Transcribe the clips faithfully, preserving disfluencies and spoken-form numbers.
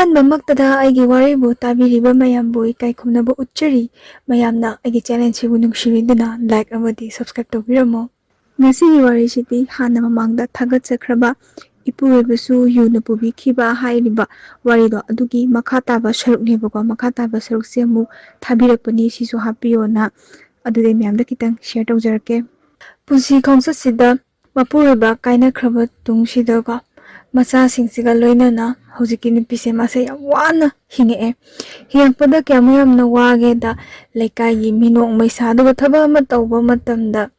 ꯑꯍꯥꯟꯕꯃꯛꯇꯗ ꯑꯩꯒꯤ ꯋꯥꯔꯤꯕꯨ ꯇꯥꯕꯤꯔꯤꯕ ꯃꯌꯥꯝꯕꯨ ꯏꯀꯥꯏ ꯈꯨꯝꯅꯕ ꯎꯠꯆꯔꯤ꯫ ꯃꯌꯥꯝꯅ ꯑꯩꯒꯤ channelꯁꯤꯕꯨ ꯅꯨꯡꯁꯤꯕꯤꯗꯨꯅ like ꯑꯃꯗꯤ subscribe ꯇꯧꯕꯤꯔꯝꯃꯣ꯫ ꯉꯁꯤꯒꯤ ꯋꯥꯔꯤꯁꯤꯗꯤ ꯍꯥꯟꯅ ꯃꯃꯥꯡꯗ ꯊꯥꯒꯠꯆꯈ꯭ꯔꯕ ꯏꯄꯨꯔꯣꯏꯕꯁꯨ ꯌꯨꯅ ꯄꯨꯕꯤꯈꯤꯕ ꯍꯥꯏꯔꯤꯕ ꯋꯥꯔꯤꯗꯣ, ꯑꯗꯨꯒꯤ ꯃꯈꯥ ꯇꯥꯕ ꯁꯔꯨꯛꯅꯦꯕꯀꯣ꯫ ꯃꯈꯥ ꯇꯥꯕ ꯁꯔꯨꯛꯁꯦ ꯑꯃꯨꯛ ꯊꯥꯕꯤꯔꯛꯄꯅꯤ, ꯁꯤꯁꯨ ꯍꯥꯞꯄꯤꯌꯣꯅ꯫ ꯑꯗꯨꯗꯤ ꯃꯌꯥꯝꯗ ꯈꯤꯇꯪ share ꯇꯧꯖꯔꯛꯀꯦ꯫ ꯄꯨꯟꯁꯤ ꯈꯣꯡꯆꯠꯁꯤꯗ ꯃꯄꯨꯔꯣꯏꯕ ꯀꯥꯏꯅꯈ꯭ꯔꯕ ꯇꯨꯡꯁꯤꯗꯀꯣ, ꯃꯆꯥꯁꯤꯡꯁꯤꯒ ꯂꯣꯏꯅꯅ ꯍꯧꯖꯤꯛꯀꯤ ꯅꯨꯄꯤꯁꯦ ꯃꯥꯁꯦ ꯌꯥꯝ ꯋꯥꯅ ꯍꯤꯡꯉꯛꯑꯦ꯫ ꯍꯤꯡꯉꯛꯄꯗ ꯀꯌꯥꯃꯨꯛ ꯌꯥꯝꯅ ꯋꯥꯒꯦꯗ, ꯂꯩꯀꯥꯏꯒꯤ ꯃꯤꯅꯣꯛ ꯃꯩꯁꯥꯗꯨꯒ ꯊꯕꯛ ꯑꯃ ꯇꯧꯕ ꯃꯇꯝꯗ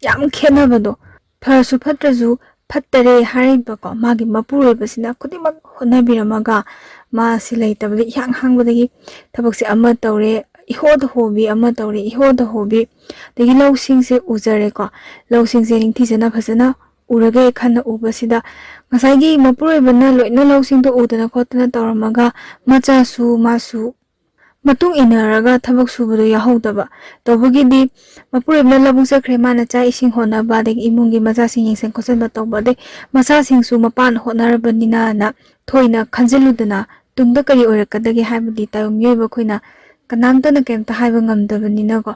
ꯌꯥꯝ ꯈꯦꯠꯅꯕꯗꯣ, ꯐꯔꯁꯨ ꯐꯠꯇ꯭ꯔꯁꯨ ꯐꯠꯇꯔꯦ ꯍꯥꯏꯔꯤꯕꯀꯣ, ꯃꯥꯒꯤ ꯃꯄꯨꯔꯣꯏꯕꯁꯤꯅ ꯈꯨꯗꯤꯡꯃꯛ ꯍꯣꯠꯅꯕꯤꯔꯝꯃꯒ, ꯃꯥꯁꯤ ꯂꯩꯇꯕꯗ ꯏꯍꯥꯡ ꯍꯥꯡꯕꯗꯒꯤ ꯊꯕꯛꯁꯦ ꯑꯃ ꯇꯧꯔꯦ, ꯏꯍꯣꯗ ꯍꯣꯕꯤ, ꯑꯃ ꯇꯧꯔꯦ, ꯏꯍꯣꯗ ꯍꯣꯕꯤ꯫ ꯑꯗꯒꯤ ꯂꯧꯁꯤꯡꯁꯦ ꯎꯖꯔꯦꯀꯣ, ꯂꯧꯁꯤꯡꯁꯦ ꯅꯤꯡꯊꯤꯖꯅ ꯐꯖꯅ ꯎꯔꯒꯦ ꯈꯟꯅ ꯎꯕꯁꯤꯗ, ꯉꯁꯥꯏꯒꯤ ꯃꯄꯨꯔꯣꯏꯕꯅ ꯂꯣꯏꯅ ꯂꯧꯁꯤꯡꯗꯣ ꯎꯗꯅ ꯈꯣꯠꯇꯅ ꯇꯧꯔꯝꯃꯒ, ꯃꯆꯥꯁꯨ ꯃꯥꯁꯨ ꯃꯇꯨꯡ ꯏꯟꯅꯔꯒ ꯊꯕꯛ ꯁꯨꯕꯗꯣ ꯌꯥꯎꯍꯧꯗꯕ꯫ ꯇꯧꯕꯒꯤꯗꯤ ꯃꯄꯨꯔꯣꯏꯕꯅ ꯂꯧꯕꯨꯛ ꯆꯠꯈ꯭ꯔꯦ, ꯃꯥꯅ ꯆꯥꯛ ꯏꯁꯤꯡ ꯍꯣꯠꯅꯕ, ꯑꯗꯒꯤ ꯏꯃꯨꯡꯒꯤ ꯃꯆꯥꯁꯤꯡ ꯌꯦꯡꯁꯤꯟ ꯈꯣꯠꯆꯤꯟꯕ ꯇꯧꯕ, ꯑꯗꯩ ꯃꯆꯥꯁꯤꯡꯁꯨ ꯃꯄꯥꯅ ꯍꯣꯠꯅꯔꯕꯅꯤꯅꯅ ꯊꯣꯏꯅ ꯈꯟꯖꯤꯜꯂꯨꯗꯅ ꯇꯨꯡꯗ ꯀꯔꯤ ꯑꯣꯏꯔꯛꯀꯗꯒꯦ ꯍꯥꯏꯕꯗꯤ ꯇꯥꯏꯕꯪ ꯃꯤꯑꯣꯏꯕ ꯑꯩꯈꯣꯏꯅ ꯀꯅꯥꯝꯇꯅ ꯀꯩꯝꯇ ꯍꯥꯏꯕ ꯉꯝꯗꯕꯅꯤꯅꯀꯣ꯫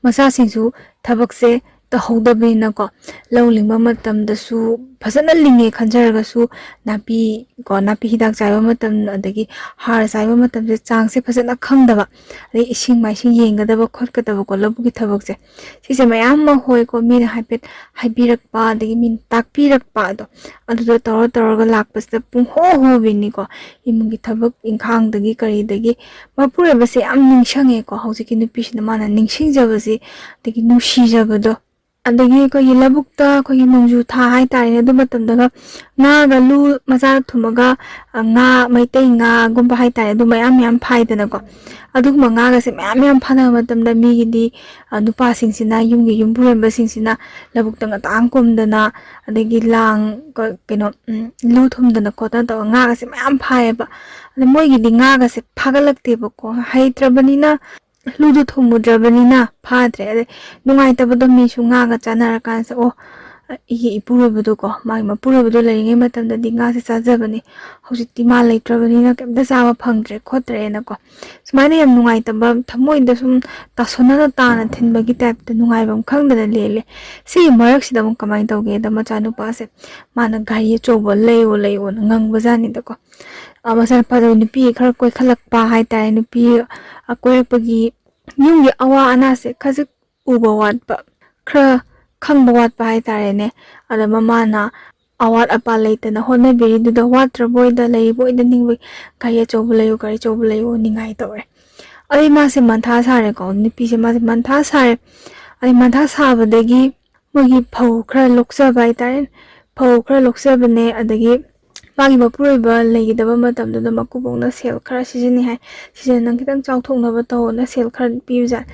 ꯃꯆꯥꯁꯤꯡꯁꯨ ꯊꯕꯛꯁꯦ ꯇꯧꯍꯧꯗꯕꯅꯤꯅꯀꯣ, ꯂꯧ ꯂꯤꯡꯕ ꯃꯇꯝꯗꯁꯨ ꯐꯖꯅ ꯂꯤꯡꯉꯦ ꯈꯟꯖꯔꯒꯁꯨ, ꯅꯥꯄꯤ ꯀꯣ, ꯅꯥꯄꯤ ꯍꯤꯗꯥꯛ ꯆꯥꯏꯕ ꯃꯇꯝ, ꯑꯗꯒꯤ ꯍꯥꯔ ꯆꯥꯏꯕ ꯃꯇꯝꯁꯦ ꯆꯥꯡꯁꯦ ꯐꯖꯅ ꯈꯪꯗꯕ, ꯑꯗꯩ ꯏꯁꯤꯡ ꯃꯥꯏꯁꯤꯡ ꯌꯦꯡꯒꯗꯕ ꯈꯣꯠꯀꯗꯕꯀꯣ, ꯂꯧꯕꯨꯛꯀꯤ ꯊꯕꯛꯁꯦ, ꯁꯤꯁꯦ ꯃꯌꯥꯝ ꯑꯃ ꯍꯣꯏꯀꯣ, ꯃꯤꯅ ꯍꯥꯏꯐꯦꯠ ꯍꯥꯏꯕꯤꯔꯛꯄ, ꯑꯗꯒꯤ ꯃꯤꯅ ꯇꯥꯛꯄꯤꯔꯛꯄ ꯑꯗꯣ, ꯑꯗꯨꯗ ꯇꯧꯔ ꯇꯧꯔꯒ ꯂꯥꯛꯄꯁꯤꯗ ꯄꯨꯡꯍꯣ ꯍꯣꯕꯤꯅꯤꯀꯣ꯫ ꯏꯃꯨꯡꯒꯤ ꯊꯕꯛ ꯏꯪꯈꯥꯡꯗꯒꯤ ꯀꯔꯤꯗꯒꯤ ꯃꯄꯨꯔꯣꯏꯕꯁꯦ ꯌꯥꯝ ꯅꯤꯡꯁꯤꯡꯉꯦꯀꯣ꯫ ꯍꯧꯖꯤꯛꯀꯤ ꯅꯨꯄꯤꯁꯤꯅ ꯃꯥꯅ ꯅꯤꯡꯁꯤꯡꯖꯕꯁꯤ, ꯑꯗꯒꯤ ꯅꯨꯡꯁꯤꯖꯕꯗꯣ, ꯑꯗꯒꯤ ꯑꯩꯈꯣꯏꯒꯤ ꯂꯧꯕꯨꯛꯇ ꯑꯩꯈꯣꯏꯒꯤ ꯅꯣꯡꯖꯨ ꯊꯥ ꯍꯥꯏꯇꯥꯔꯦꯅꯦ, ꯑꯗꯨ ꯃꯇꯝꯗꯒ ꯉꯥꯒ ꯂꯨ ꯃꯆꯥ ꯊꯨꯝꯃꯒ, ꯑ, ꯉꯥ, ꯃꯩꯇꯩ ꯉꯥꯒꯨꯝꯕ ꯍꯥꯏꯇꯥꯔꯦ, ꯑꯗꯨ ꯃꯌꯥꯝ ꯃꯌꯥꯝ ꯐꯥꯏꯗꯅꯀꯣ꯫ ꯑꯗꯨꯒꯨꯝꯕ ꯉꯥꯒꯁꯦ ꯃꯌꯥꯝ ꯃꯌꯥꯝ ꯐꯥꯅꯕ ꯃꯇꯝꯗ ꯃꯤꯒꯤꯗꯤ, ꯑ, ꯅꯨꯄꯥꯁꯤꯡꯁꯤꯅ, ꯌꯨꯝꯒꯤ ꯌꯨꯝꯕꯨꯔꯦꯝꯕꯁꯤꯡꯁꯤꯅ ꯂꯧꯕꯨꯛꯇ ꯉꯇꯥꯡ ꯀꯨꯝꯗꯅ, ꯑꯗꯒꯤ ꯂꯥꯡ, ꯀ-, ꯀꯩꯅꯣ, ꯎꯝ, ꯂꯨ ꯊꯨꯝꯗꯅ ꯈꯣꯠꯇꯅ ꯇꯧꯔꯒ ꯉꯥꯒꯁꯦ ꯃꯌꯥꯝ ꯐꯥꯏꯌꯦꯕ꯫ ꯑꯗ ꯃꯣꯏꯒꯤꯗꯤ ꯉꯥꯒꯁꯦ ꯐꯥꯒꯠꯂꯛꯇꯦꯕꯀꯣ, ꯍꯩꯇ꯭ꯔꯕꯅꯤꯅ, ꯂꯨꯗꯨ ꯊꯨꯝꯃꯨꯗ꯭ꯔꯕꯅꯤꯅ ꯐꯥꯗ꯭ꯔꯦ꯫ ꯑꯗꯩ ꯅꯨꯡꯉꯥꯏꯇꯕꯗꯣ, ꯃꯤꯁꯨ ꯉꯥꯒ ꯆꯥꯅꯔꯀꯥꯟꯁꯤꯗ, "ꯑꯣ, ꯑꯩꯒꯤ ꯏꯄꯨꯔꯣꯏꯕꯗꯣꯀꯣ, ꯃꯥꯒꯤ ꯃꯄꯨꯔꯣꯏꯕꯗꯣ ꯂꯩꯔꯤꯉꯩ ꯃꯇꯝꯗꯗꯤ ꯉꯥꯁꯦ ꯆꯥꯖꯕꯅꯦ꯫ ꯍꯧꯖꯤꯛꯇꯤ ꯃꯥ ꯂꯩꯇ꯭ꯔꯕꯅꯤꯅ ꯀꯩꯝꯇ ꯆꯥꯕ ꯐꯪꯗ꯭ꯔꯦ ꯈꯣꯠꯇ꯭ꯔꯦꯅꯀꯣ, ꯁꯨꯃꯥꯏꯅ ꯌꯥꯝ ꯅꯨꯡꯉꯥꯏꯇꯕ, ꯊꯃꯣꯏꯗ ꯁꯨꯝ ꯇꯥꯁꯣꯟꯅꯅ ꯇꯥꯅ ꯊꯤꯟꯕꯒꯤ ꯇꯥꯏꯞꯇ ꯅꯨꯡꯉꯥꯏꯐꯝ ꯈꯪꯗꯅ ꯂꯦꯜꯂꯦ꯫ ꯁꯤꯒꯤ ꯃꯔꯛꯁꯤꯗ ꯑꯃꯨꯛ ꯀꯃꯥꯏꯅ ꯇꯧꯒꯦꯗ, ꯃꯆꯥꯅꯨꯄꯥꯁꯦ ꯃꯥꯅ ꯒꯥꯔꯤ ꯑꯆꯧꯕ ꯂꯩꯌꯣ ꯂꯩꯌꯣꯅ ꯉꯪꯕꯖꯥꯠꯅꯤꯗꯀꯣ꯫ ꯑ, ꯃꯆꯥꯅꯨꯄꯥꯗꯣ ꯅꯨꯄꯤ ꯈꯔ ꯀꯣꯏꯈꯠꯂꯛꯄ ꯍꯥꯏꯇꯥꯔꯦ, ꯅꯨꯄꯤ, ꯑ, ꯀꯣꯏꯔꯛꯄꯒꯤ ꯌꯨꯝꯒꯤ ꯑꯋꯥ ꯑꯅꯥꯁꯦ ꯈꯖꯤꯛ ꯎꯕ ꯋꯥꯠꯄ, ꯈꯔ ꯈꯪꯕ ꯋꯥꯠꯄ ꯍꯥꯏꯇꯥꯔꯦꯅꯦ꯫ ꯑꯗ ꯃꯃꯥꯅ ꯑꯋꯥꯠ ꯑꯄꯥ ꯂꯩꯇꯅ ꯍꯣꯠꯅꯕꯤꯔꯤꯗꯨꯗ ꯋꯥꯠꯇ꯭ꯔꯕꯣꯏꯗ ꯂꯩꯔꯤꯕꯣꯏꯗ ꯅꯤꯡꯕꯒꯤ "ꯒꯥꯔꯤ ꯑꯆꯧꯕ ꯂꯩꯌꯨ, ꯒꯥꯔꯤ ꯑꯆꯧꯕ ꯂꯩꯌꯨ" ꯅꯤꯡꯉꯥꯏ ꯇꯧꯔꯦ꯫ ꯑꯗꯩ ꯃꯥꯁꯦ ꯃꯟꯊꯥ ꯁꯥꯔꯦꯀꯣ, ꯅꯨꯄꯤꯁꯦ ꯃꯥꯁꯦ ꯃꯟꯊꯥ ꯁꯥꯔꯦ꯫ ꯑꯗꯩ ꯃꯟꯊꯥ ꯁꯥꯕꯗꯒꯤ ꯃꯣꯏꯒꯤ ꯐꯧ ꯈꯔ ꯂꯣꯛꯆꯕ ꯍꯥꯏꯇꯥꯔꯦ, ꯐꯧ ꯈꯔ ꯂꯣꯛꯆꯕꯅꯦ꯫ ꯑꯗꯒꯤ ꯃꯥꯒꯤ ꯃꯄꯨꯔꯣꯏꯕ ꯂꯩꯒꯗꯕ ꯃꯇꯝꯗꯨꯗ ꯃꯀꯨꯕꯣꯛꯅ ꯁꯦꯜ ꯈꯔ ꯁꯤꯖꯤꯟꯅꯩ ꯍꯥꯏ꯫ "ꯁꯤꯁꯦ ꯅꯪ ꯈꯤꯇꯪ ꯆꯥꯎꯊꯣꯛꯅꯕ ꯇꯧꯑꯣꯅ" ꯁꯦꯜ ꯈꯔ ꯄꯤꯕꯖꯥꯠ꯫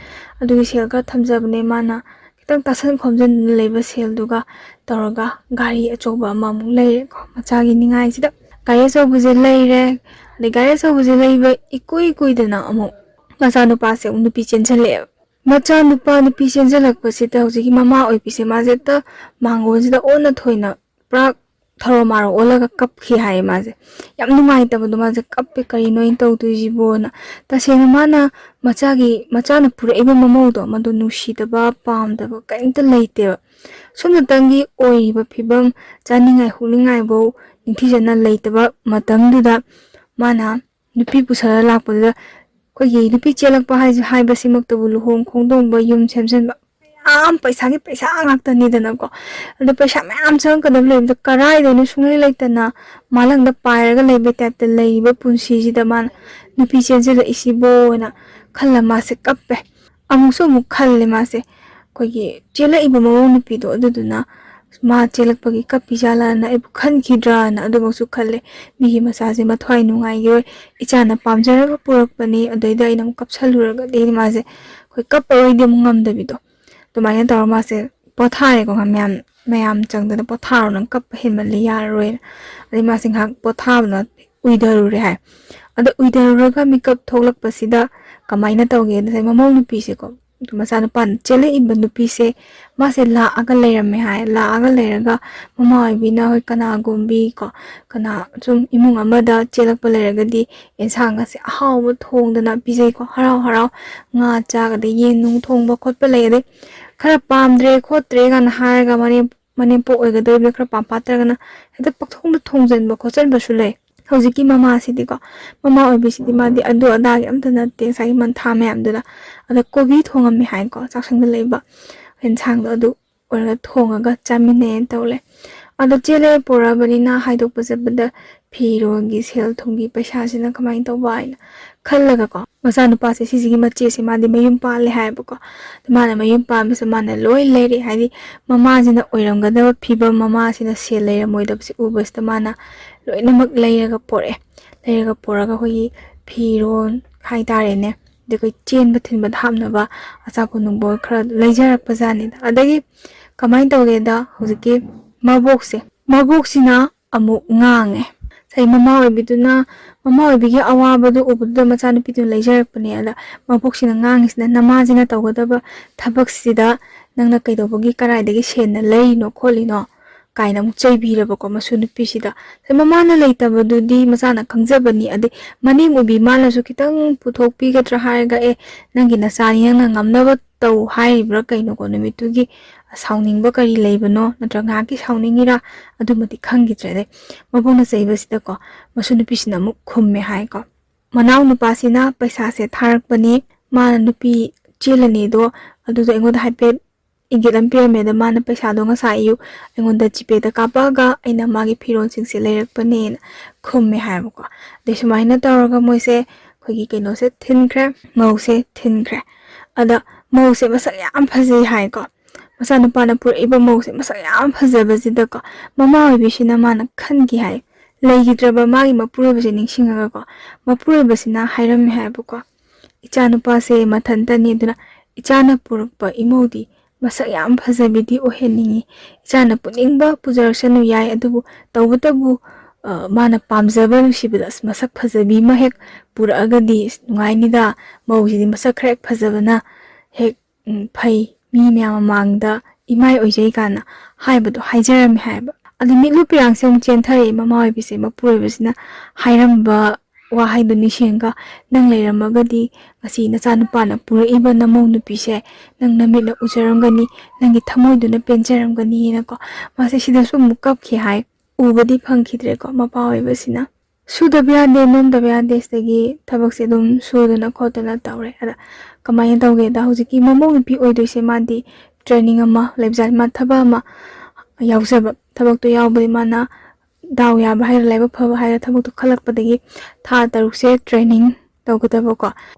ꯑꯗꯨꯒꯤ ꯁꯦꯜ ꯈꯔ ꯊꯝꯖꯕꯅꯦ ꯃꯥꯅ꯫ ꯈꯤꯇꯪ ꯇꯥꯁꯟ ꯈꯣꯝꯖꯤꯟꯗꯨꯅ ꯂꯩꯕ ꯁꯦꯜꯗꯨꯒ ꯇꯧꯔꯒ ꯒꯥꯔꯤ ꯑꯆꯧꯕ ꯑꯃꯃꯨꯛ ꯂꯩꯔꯦꯀꯣ, ꯃꯆꯥꯒꯤ ꯅꯤꯡꯉꯥꯏꯁꯤꯗ꯫ ꯒꯥꯔꯤ ꯑꯆꯧꯕꯁꯦ ꯂꯩꯔꯦ꯫ ꯑꯗꯩ ꯒꯥꯔꯤ ꯑꯆꯧꯕꯁꯦ ꯂꯩꯕ ꯏꯀꯨꯏ ꯀꯨꯏꯗꯅ ꯑꯃꯨꯛ ꯃꯆꯥꯅꯨꯄꯥꯁꯦ ꯑꯃꯨꯛ ꯅꯨꯄꯤ ꯆꯦꯟꯁꯤꯜꯂꯛꯑꯦꯕ꯫ ꯃꯆꯥꯅꯨꯄꯥ ꯅꯨꯄꯤ ꯆꯦꯟꯁꯤꯜꯂꯛꯄꯁꯤꯗ ꯍꯧꯖꯤꯛꯀꯤ ꯃꯃꯥ ꯑꯣꯏꯕꯤꯁꯦ ꯃꯥꯁꯦ ꯍꯦꯛꯇ ꯃꯥꯡꯒꯣꯟꯁꯤꯗ ꯑꯣꯟꯅ ꯊꯣꯏꯅ ꯄꯨꯔꯥ ꯊꯔꯣ ꯃꯥꯔꯣ ꯑꯣꯜꯂꯒ ꯀꯞꯈꯤ ꯍꯥꯏꯌꯦ ꯃꯥꯁꯦ꯫ ꯌꯥꯝ ꯅꯨꯡꯉꯥꯏꯇꯕꯗꯣ, ꯃꯥꯁꯦ ꯀꯞꯄꯦ, "ꯀꯔꯤꯅꯣ ꯑꯩꯅ ꯇꯧꯗꯣꯏꯁꯤꯕꯣꯅ?" ꯇꯁꯦꯡꯅ ꯃꯥꯅ ꯃꯆꯥꯒꯤ, ꯃꯆꯥꯅ ꯄꯨꯔꯛꯏꯕ ꯃꯃꯧꯗꯣ ꯃꯗꯨ ꯅꯨꯡꯁꯤꯗꯕ, ꯄꯥꯝꯗꯕ ꯀꯔꯤꯝꯇ ꯂꯩꯇꯦꯕ꯫ ꯁꯣꯝꯗꯇꯪꯒꯤ ꯑꯣꯏꯔꯤꯕ ꯐꯤꯕꯝ, ꯆꯥꯅꯤꯡꯉꯥꯏ ꯍꯨꯛꯅꯤꯡꯉꯥꯏꯐꯧ ꯅꯤꯡꯊꯤꯖꯅ ꯂꯩꯇꯕ ꯃꯇꯝꯗꯨꯗ ꯃꯥꯅ ꯅꯨꯄꯤ ꯄꯨꯁꯜꯂ ꯂꯥꯛꯄꯗꯨꯗ, ꯑꯩꯈꯣꯏꯒꯤ ꯅꯨꯄꯤ ꯆꯦꯜꯂꯛꯄ ꯍꯥꯏꯁꯦ, ꯍꯥꯏꯕꯁꯤꯃꯛꯇꯕꯨ ꯂꯨꯍꯣꯡ ꯈꯣꯡꯗꯣꯡꯕ, ꯌꯨꯝ ꯁꯦꯝꯖꯤꯟꯕ, ꯃꯌꯥꯝ ꯄꯩꯁꯥꯒꯤ ꯄꯩꯁꯥ ꯉꯥꯛꯇꯅꯤꯗꯅꯀꯣ꯫ ꯑꯗꯣ ꯄꯩꯁꯥ ꯃꯌꯥꯝ ꯆꯪꯉꯛꯀꯗꯕ ꯂꯩꯕꯗꯣ ꯀꯔꯥꯏꯗꯩꯅꯣ ꯁꯨꯡꯂꯩ ꯂꯩꯇꯅ ꯃꯥꯂꯪꯗ ꯄꯥꯏꯔꯒ ꯂꯩꯕ ꯇꯥꯏꯞꯇ ꯂꯩꯔꯤꯕ ꯄꯨꯟꯁꯤꯁꯤꯗ ꯃꯥꯅ ꯅꯨꯄꯤ ꯆꯦꯟꯁꯤꯜꯂꯛꯏꯁꯤꯕꯣꯅ ꯈꯜꯂ ꯃꯥꯁꯦ ꯀꯞꯄꯦ꯫ ꯑꯃꯨꯛꯁꯨ ꯑꯃꯨꯛ ꯈꯜꯂꯦ ꯃꯥꯁꯦ, ꯑꯩꯈꯣꯏꯒꯤ ꯆꯦꯜꯂꯛꯏꯕ ꯃꯃꯧ ꯅꯨꯄꯤꯗꯣ ꯑꯗꯨꯗꯨꯅ ꯃꯥ ꯆꯦꯜꯂꯛꯄꯒꯤ ꯀꯞꯄꯤ ꯖꯥꯠꯂꯅ ꯑꯩꯕꯨ ꯈꯟꯈꯤꯗ꯭ꯔꯥꯅ ꯑꯗꯨꯃꯛꯁꯨ ꯈꯜꯂꯦ꯫ ꯃꯤꯒꯤ ꯃꯆꯥꯁꯦ ꯃꯊ꯭ꯋꯥꯏ ꯅꯨꯡꯉꯥꯏꯈꯤꯔꯣꯏ, ꯏꯆꯥꯅ ꯄꯥꯝꯖꯔꯒ ꯄꯨꯔꯛꯄꯅꯤ, ꯑꯗꯩꯗ ꯑꯩꯅ ꯑꯃꯨꯛ ꯀꯞꯁꯜꯂꯨꯔꯒꯗꯤ ꯃꯥꯁꯦ ꯑꯩꯈꯣꯏ ꯀꯞꯄꯔꯣꯏꯗꯤ ꯑꯃꯨꯛ ꯉꯝꯗꯕꯤꯗꯣ, ꯑꯗꯨꯃꯥꯏꯅ ꯇꯧꯔ ꯃꯥꯁꯦ ꯄꯣꯊꯥꯔꯦꯀꯣ꯫ ꯃꯌꯥꯝ, ꯃꯌꯥꯝ ꯆꯪꯗꯅ ꯄꯣꯊꯥꯔꯣ, ꯅꯪ ꯀꯞꯄ ꯍꯦꯟꯃꯜꯂꯤ, ꯌꯥꯔꯔꯣꯏꯅ꯫ ꯑꯗꯩ ꯃꯥꯁꯦ ꯉꯥꯏꯍꯥꯛ ꯄꯣꯊꯥꯕꯅ ꯎꯏꯊꯔꯨꯔꯦ ꯍꯥꯏ꯫ ꯑꯗꯣ ꯎꯏꯊꯔꯨꯔꯒ ꯃꯤꯀꯞ ꯊꯣꯛꯂꯛꯄꯁꯤꯗ ꯀꯃꯥꯏꯅ ꯇꯧꯒꯦꯗ, ꯉꯁꯥꯏ ꯃꯃꯧ ꯅꯨꯄꯤꯁꯦꯀꯣ, ꯃꯆꯥꯅꯨꯄꯥꯅ ꯆꯦꯜꯂꯛꯏꯕ ꯅꯨꯄꯤꯁꯦ, ꯃꯥꯁꯦ ꯂꯥꯛꯑꯒ ꯂꯩꯔꯝꯃꯦ ꯍꯥꯏ꯫ ꯂꯥꯛꯑꯒ ꯂꯩꯔꯒ ꯃꯃꯥ ꯑꯣꯏꯕꯤꯅ, ꯍꯣꯏ, ꯀꯅꯥꯒꯨꯝꯕꯤ ꯀꯣ, ꯀꯅꯥ ꯁꯨꯝ ꯏꯃꯨꯡ ꯑꯃꯗ ꯆꯦꯜꯂꯛꯄ ꯂꯩꯔꯒꯗꯤ ꯑꯦꯟꯁꯥꯡ ꯑꯁꯦ ꯑꯍꯥꯎꯕ ꯊꯣꯡꯗꯅ ꯄꯤꯖꯩꯀꯣ꯫ ꯍꯔꯥꯎ ꯍꯔꯥꯎ ꯉꯥ ꯆꯥꯛ ꯑꯗꯩ ꯌꯦꯟ ꯅꯨꯡ ꯊꯣꯡꯕ ꯈꯣꯠꯄ ꯂꯩ꯫ ꯑꯗꯩ ꯈꯔ ꯄꯥꯝꯗ꯭ꯔꯦ ꯈꯣꯠꯇ꯭ꯔꯦ ꯀꯥꯏꯅ ꯍꯥꯏꯔꯒ ꯃꯅꯦꯝ-, ꯃꯅꯦꯝꯄꯣꯛ ꯑꯣꯏꯒꯗꯧꯔꯤꯕꯅ ꯈꯔ ꯄꯥꯝ ꯐꯥꯠꯇ꯭ꯔꯒꯅ ꯍꯦꯛꯇ ꯄꯪꯊꯣꯡꯗ ꯊꯣꯡꯖꯤꯟꯕ ꯈꯣꯠꯆꯟꯕꯁꯨ ꯂꯩ꯫ ꯍꯧꯖꯤꯛꯀꯤ ꯃꯃꯥꯁꯤꯗꯤꯀꯣ, ꯃꯃꯥ ꯑꯣꯏꯕꯤꯁꯤꯗꯤ ꯃꯥꯗꯤ ꯑꯗꯨ ꯑꯗꯥꯒꯤ ꯑꯝꯇ ꯅꯠꯇꯦ, ꯉꯁꯥꯏꯒꯤ ꯃꯟꯊꯥ ꯃꯌꯥꯝꯗꯨꯗ꯫ ꯑꯗ ꯀꯣꯕꯤ ꯊꯣꯡꯉꯝꯃꯦ ꯍꯥꯏꯀꯣ, ꯆꯥꯛꯁꯪꯗ ꯂꯩꯕ ꯑꯦꯟꯁꯥꯡꯗꯣ ꯑꯗꯨ ꯑꯣꯏꯔꯒ ꯊꯣꯡꯉꯒ ꯆꯥꯃꯤꯟꯅꯩꯅ ꯇꯧ ꯂꯩ꯫ ꯑꯗꯣ ꯆꯦꯜꯂꯦ ꯄꯨꯔꯛꯑꯕꯅꯤꯅ ꯍꯥꯏꯗꯣꯛꯄ ꯆꯠꯄꯗ ꯐꯤꯔꯣꯜꯒꯤ ꯁꯦꯜ ꯊꯨꯝꯒꯤ ꯄꯩꯁꯥꯁꯤꯅ ꯀꯃꯥꯏꯅ ꯇꯧꯕ ꯍꯥꯏꯅ ꯈꯜꯂꯒꯀꯣ, ꯃꯆꯥꯅꯨꯄꯥꯁꯦ ꯁꯤꯁꯤꯒꯤ ꯃꯆꯦꯁꯦ ꯃꯥꯗꯤ ꯃꯌꯨꯝ ꯄꯥꯜꯂꯦ ꯍꯥꯏꯌꯦꯕꯀꯣ꯫ ꯑꯗ ꯃꯥꯅ ꯃꯌꯨꯝ ꯄꯥꯟꯕꯁꯦ ꯃꯥꯅ ꯂꯣꯏ ꯂꯩꯔꯦ, ꯍꯥꯏꯗꯤ ꯃꯃꯥꯁꯤꯅ ꯑꯣꯏꯔꯝꯒꯗꯕ ꯐꯤꯕꯝ, ꯃꯃꯥꯁꯤꯅ ꯁꯦꯜ ꯂꯩꯔꯝꯃꯣꯏꯗꯕꯁꯦ ꯎꯕꯁꯤꯗ ꯃꯥꯅ ꯂꯣꯏꯅꯃꯛ ꯂꯩꯔꯒ ꯄꯣꯔꯛꯑꯦ꯫ ꯂꯩꯔꯒ ꯄꯣꯔꯛꯑꯒ ꯑꯩꯈꯣꯏꯒꯤ ꯐꯤꯔꯣꯜ ꯍꯥꯏꯇꯥꯔꯦꯅꯦ, ꯑꯗꯩ ꯑꯩꯈꯣꯏ ꯆꯦꯟꯕ ꯊꯤꯟꯕꯗ ꯍꯥꯞꯅꯕ ꯑꯆꯥꯄꯣꯠ ꯅꯨꯡꯕꯣꯠ ꯈꯔ ꯂꯩꯖꯔꯛꯄ ꯖꯥꯠꯅꯤꯗ꯫ ꯑꯗꯒꯤ ꯀꯃꯥꯏꯅ ꯇꯧꯒꯦꯗ, ꯍꯧꯖꯤꯛꯀꯤ ꯃꯕꯣꯛꯁꯦ, ꯃꯕꯣꯛꯁꯤꯅ ꯑꯃꯨꯛ ꯉꯥꯡꯉꯦ꯫ ꯉꯁꯥꯏ ꯃꯃꯥ ꯑꯣꯏꯕꯤꯗꯨꯅ, ꯃꯃꯥ ꯑꯣꯏꯕꯤꯒꯤ ꯑꯋꯥꯕꯗꯨ ꯎꯕꯗꯨꯗ ꯃꯆꯥꯅꯨꯄꯤꯗꯨꯅ ꯂꯩꯖꯔꯛꯄꯅꯦ꯫ ꯑꯗ ꯃꯕꯣꯛꯁꯤꯅ ꯉꯥꯡꯉꯤꯁꯤꯅ, "ꯅꯃꯥꯁꯤꯅ ꯇꯧꯒꯗꯕ ꯊꯕꯛꯁꯤꯗ ꯅꯪꯅ ꯀꯩꯗꯧꯕꯒꯤ, ꯀꯗꯥꯏꯗꯒꯤ ꯁꯦꯟꯅ ꯂꯩꯔꯤꯅꯣ ꯈꯣꯠꯂꯤꯅꯣ?" ꯀꯥꯏꯅ ꯑꯃꯨꯛ ꯆꯩꯕꯤꯔꯕꯀꯣ ꯃꯁꯨ ꯅꯨꯄꯤꯁꯤꯗ꯫ ꯑꯗ ꯃꯃꯥꯅ ꯂꯩꯇꯕꯗꯨꯗꯤ ꯃꯆꯥꯅ ꯈꯪꯖꯕꯅꯤ꯫ ꯑꯗꯩ ꯃꯅꯦꯝ ꯑꯣꯏꯕꯤ ꯃꯥꯅꯁꯨ ꯈꯤꯇꯪ ꯄꯨꯊꯣꯛꯄꯤꯒꯗ꯭ꯔꯥ ꯍꯥꯏꯔꯒ, "ꯑꯦ, ꯅꯪꯒꯤ ꯅꯆꯥꯅꯤ, ꯅꯪꯅ ꯉꯝꯅꯕ ꯇꯧ" ꯍꯥꯏꯔꯤꯕ꯭ꯔꯥ ꯀꯩꯅꯣꯀꯣ, ꯅꯨꯃꯤꯠꯇꯨꯒꯤ ꯁꯥꯎꯅꯤꯡꯕ ꯀꯔꯤ ꯂꯩꯕꯅꯣ, ꯅꯠꯇ꯭ꯔꯒ ꯉꯥꯏꯍꯥꯛꯀꯤ ꯁꯥꯎꯅꯤꯡꯉꯤꯔꯥ, ꯑꯗꯨꯃꯗꯤ ꯈꯪꯈꯤꯗ꯭ꯔꯦ꯫ ꯑꯗꯩ ꯃꯕꯣꯛꯅ ꯆꯩꯕꯁꯤꯗꯀꯣ ꯃꯁꯨ ꯅꯨꯄꯤꯁꯤꯅ ꯑꯃꯨꯛ ꯈꯨꯝꯃꯦ ꯍꯥꯏꯀꯣ꯫ ꯃꯅꯥꯎ ꯅꯨꯄꯥꯁꯤꯅ ꯄꯩꯁꯥꯁꯦ ꯊꯥꯔꯛꯄꯅꯤ, ꯃꯥꯅ ꯅꯨꯄꯤ ꯆꯦꯜꯂꯅꯤꯗꯣ ꯑꯗꯨꯗꯣ ꯑꯩꯉꯣꯟꯗ ꯍꯥꯏꯐꯦꯠ ꯏꯪꯒꯤꯠ ꯑꯃ ꯄꯤꯔꯝꯃꯦ꯫ ꯑꯗ ꯃꯥꯅ ꯄꯩꯁꯥꯗꯣ ꯉꯁꯥꯏ ꯑꯌꯨꯛ ꯑꯩꯉꯣꯟꯗ ꯖꯤꯄꯦꯗ ꯀꯥꯞꯄꯛꯑꯒ ꯑꯩꯅ ꯃꯥꯒꯤ ꯐꯤꯔꯣꯜꯁꯤꯡꯁꯦ ꯂꯩꯔꯛꯄꯅꯦꯅ ꯈꯨꯝꯃꯦ ꯍꯥꯏꯕꯀꯣ꯫ ꯑꯗꯩ ꯁꯨꯃꯥꯏꯅ ꯇꯧꯔꯒ ꯃꯣꯏꯁꯦ ꯑꯩꯈꯣꯏꯒꯤ ꯀꯩꯅꯣꯁꯦ ꯊꯤꯟꯈ꯭ꯔꯦ, ꯃꯧꯁꯦ ꯊꯤꯟꯈ꯭ꯔꯦ꯫ ꯑꯗ ꯃꯧꯁꯦ ꯃꯁꯛ ꯌꯥꯝ ꯐꯖꯩ ꯍꯥꯏꯀꯣ꯫ ꯃꯆꯥꯅꯨꯄꯥꯅ ꯄꯨꯔꯛꯏꯕ ꯃꯧꯁꯦ ꯃꯁꯛ ꯌꯥꯝ ꯐꯖꯕꯁꯤꯗꯀꯣ, ꯃꯃꯥ ꯑꯣꯏꯕꯤꯁꯤꯅ ꯃꯥꯅ ꯈꯟꯈꯤ ꯍꯥꯏ꯫ ꯂꯩꯈꯤꯗ꯭ꯔꯕ ꯃꯥꯒꯤ ꯃꯄꯨꯔꯣꯏꯕꯁꯦ ꯅꯤꯡꯁꯤꯡꯉꯒꯀꯣ, ꯃꯄꯨꯔꯣꯏꯕꯁꯤꯅ ꯍꯥꯏꯔꯝꯃꯦ ꯍꯥꯏꯕꯀꯣ, "ꯏꯆꯥꯅꯨꯄꯥꯁꯦ ꯃꯊꯟꯇꯅꯤ, ꯑꯗꯨꯅ ꯏꯆꯥꯅ ꯄꯨꯔꯛꯄ ꯏꯃꯧꯗꯤ ꯃꯁꯛ ꯌꯥꯝ ꯐꯖꯕꯤꯗꯤ ꯑꯣꯏꯍꯟꯅꯤꯡꯉꯤ꯫ ꯏꯆꯥꯅ ꯄꯨꯅꯤꯡꯕ ꯄꯨꯖꯔꯛꯁꯅꯨ ꯌꯥꯏ, ꯑꯗꯨꯕꯨ ꯇꯧꯕꯇꯕꯨ, ꯑ, ꯃꯥꯅ ꯄꯥꯝꯖꯕ ꯅꯨꯡꯁꯤꯕꯗ ꯑꯁ ꯃꯁꯛ ꯐꯖꯕꯤ ꯑꯃ ꯍꯦꯛ ꯄꯨꯔꯛꯑꯒꯗꯤ ꯑꯁ ꯅꯨꯡꯉꯥꯏꯅꯤꯗ, ꯃꯧꯁꯤꯗꯤ ꯃꯁꯛ ꯈꯔ ꯍꯦꯛ ꯐꯖꯕꯅ ꯍꯦꯛ ꯎꯝ, ꯐꯩ, ꯃꯤ ꯃꯌꯥꯝ ꯃꯃꯥꯡꯗ ꯏꯃꯥꯏ ꯑꯣꯏꯖꯩ ꯀꯥꯏꯅ ꯍꯥꯏꯕꯗꯣ ꯍꯥꯏꯖꯔꯝꯃꯦ ꯍꯥꯏꯕ꯫ ꯑꯗꯨ ꯃꯤꯠꯂꯨ ꯄꯤꯔꯥꯡꯁꯦ ꯑꯃꯨꯛ ꯆꯦꯟꯊꯔꯛꯑꯦ꯫ ꯃꯃꯥ ꯑꯣꯏꯕꯤꯁꯦ ꯃꯄꯨꯔꯣꯏꯕꯁꯤꯅ ꯍꯥꯏꯔꯝꯕ ꯋꯥꯍꯩꯗꯨ ꯅꯤꯡꯁꯤꯡꯉꯒ, "ꯅꯪ ꯂꯩꯔꯝꯃꯒꯗꯤ ꯉꯁꯤ ꯅꯆꯥꯅꯨꯄꯥꯅ ꯄꯨꯔꯛꯏꯕ ꯅꯃꯧ ꯅꯨꯄꯤꯁꯦ ꯅꯪ ꯅꯃꯤꯠꯅ ꯎꯖꯔꯝꯒꯅꯤ, ꯅꯪꯒꯤ ꯊꯃꯣꯏꯗꯨꯅ ꯄꯦꯟꯖꯔꯝꯒꯅꯤꯅꯀꯣ", ꯃꯥꯁꯦ ꯁꯤꯗꯁꯨ ꯑꯃꯨꯛ ꯀꯞꯈꯤ ꯍꯥꯏ꯫ ꯎꯕꯗꯤ ꯐꯪꯈꯤꯗ꯭ꯔꯦꯀꯣ ꯃꯄꯥ ꯑꯣꯏꯕꯁꯤꯅ꯫ ꯁꯨꯗꯕ ꯌꯥꯗꯦ, ꯅꯣꯝꯗꯕ ꯌꯥꯗꯦ, ꯁꯤꯗꯒꯤ ꯊꯕꯛꯁꯦ ꯑꯗꯨꯝ ꯁꯨꯗꯅ ꯈꯣꯠꯇꯅ ꯇꯧꯔꯦ꯫ ꯑꯗ ꯀꯃꯥꯏꯅ ꯇꯧꯒꯦꯗ, ꯍꯧꯖꯤꯛꯀꯤ ꯃꯃꯧ ꯅꯨꯄꯤ ꯑꯣꯏꯗꯣꯏꯁꯦ ꯃꯥꯗꯤ training ꯑꯃ ꯂꯩꯕꯖꯥꯠꯅꯤ꯫ ꯃꯥ ꯊꯕꯛ ꯑꯃ ꯌꯥꯎꯖꯕ, ꯊꯕꯛꯇꯣ ꯌꯥꯎꯕꯗꯤ ꯃꯥꯅ ꯗꯥꯎ ꯌꯥꯕ ꯍꯥꯏꯔ, ꯂꯥꯏꯕꯛ ꯐꯕ ꯍꯥꯏꯔ, ꯊꯕꯛꯇꯣ ꯈꯜꯂꯛꯄꯗꯒꯤ ꯊꯥ ꯇꯔꯨꯛꯁꯦ training ꯇꯧꯒꯗꯕꯀꯣ꯫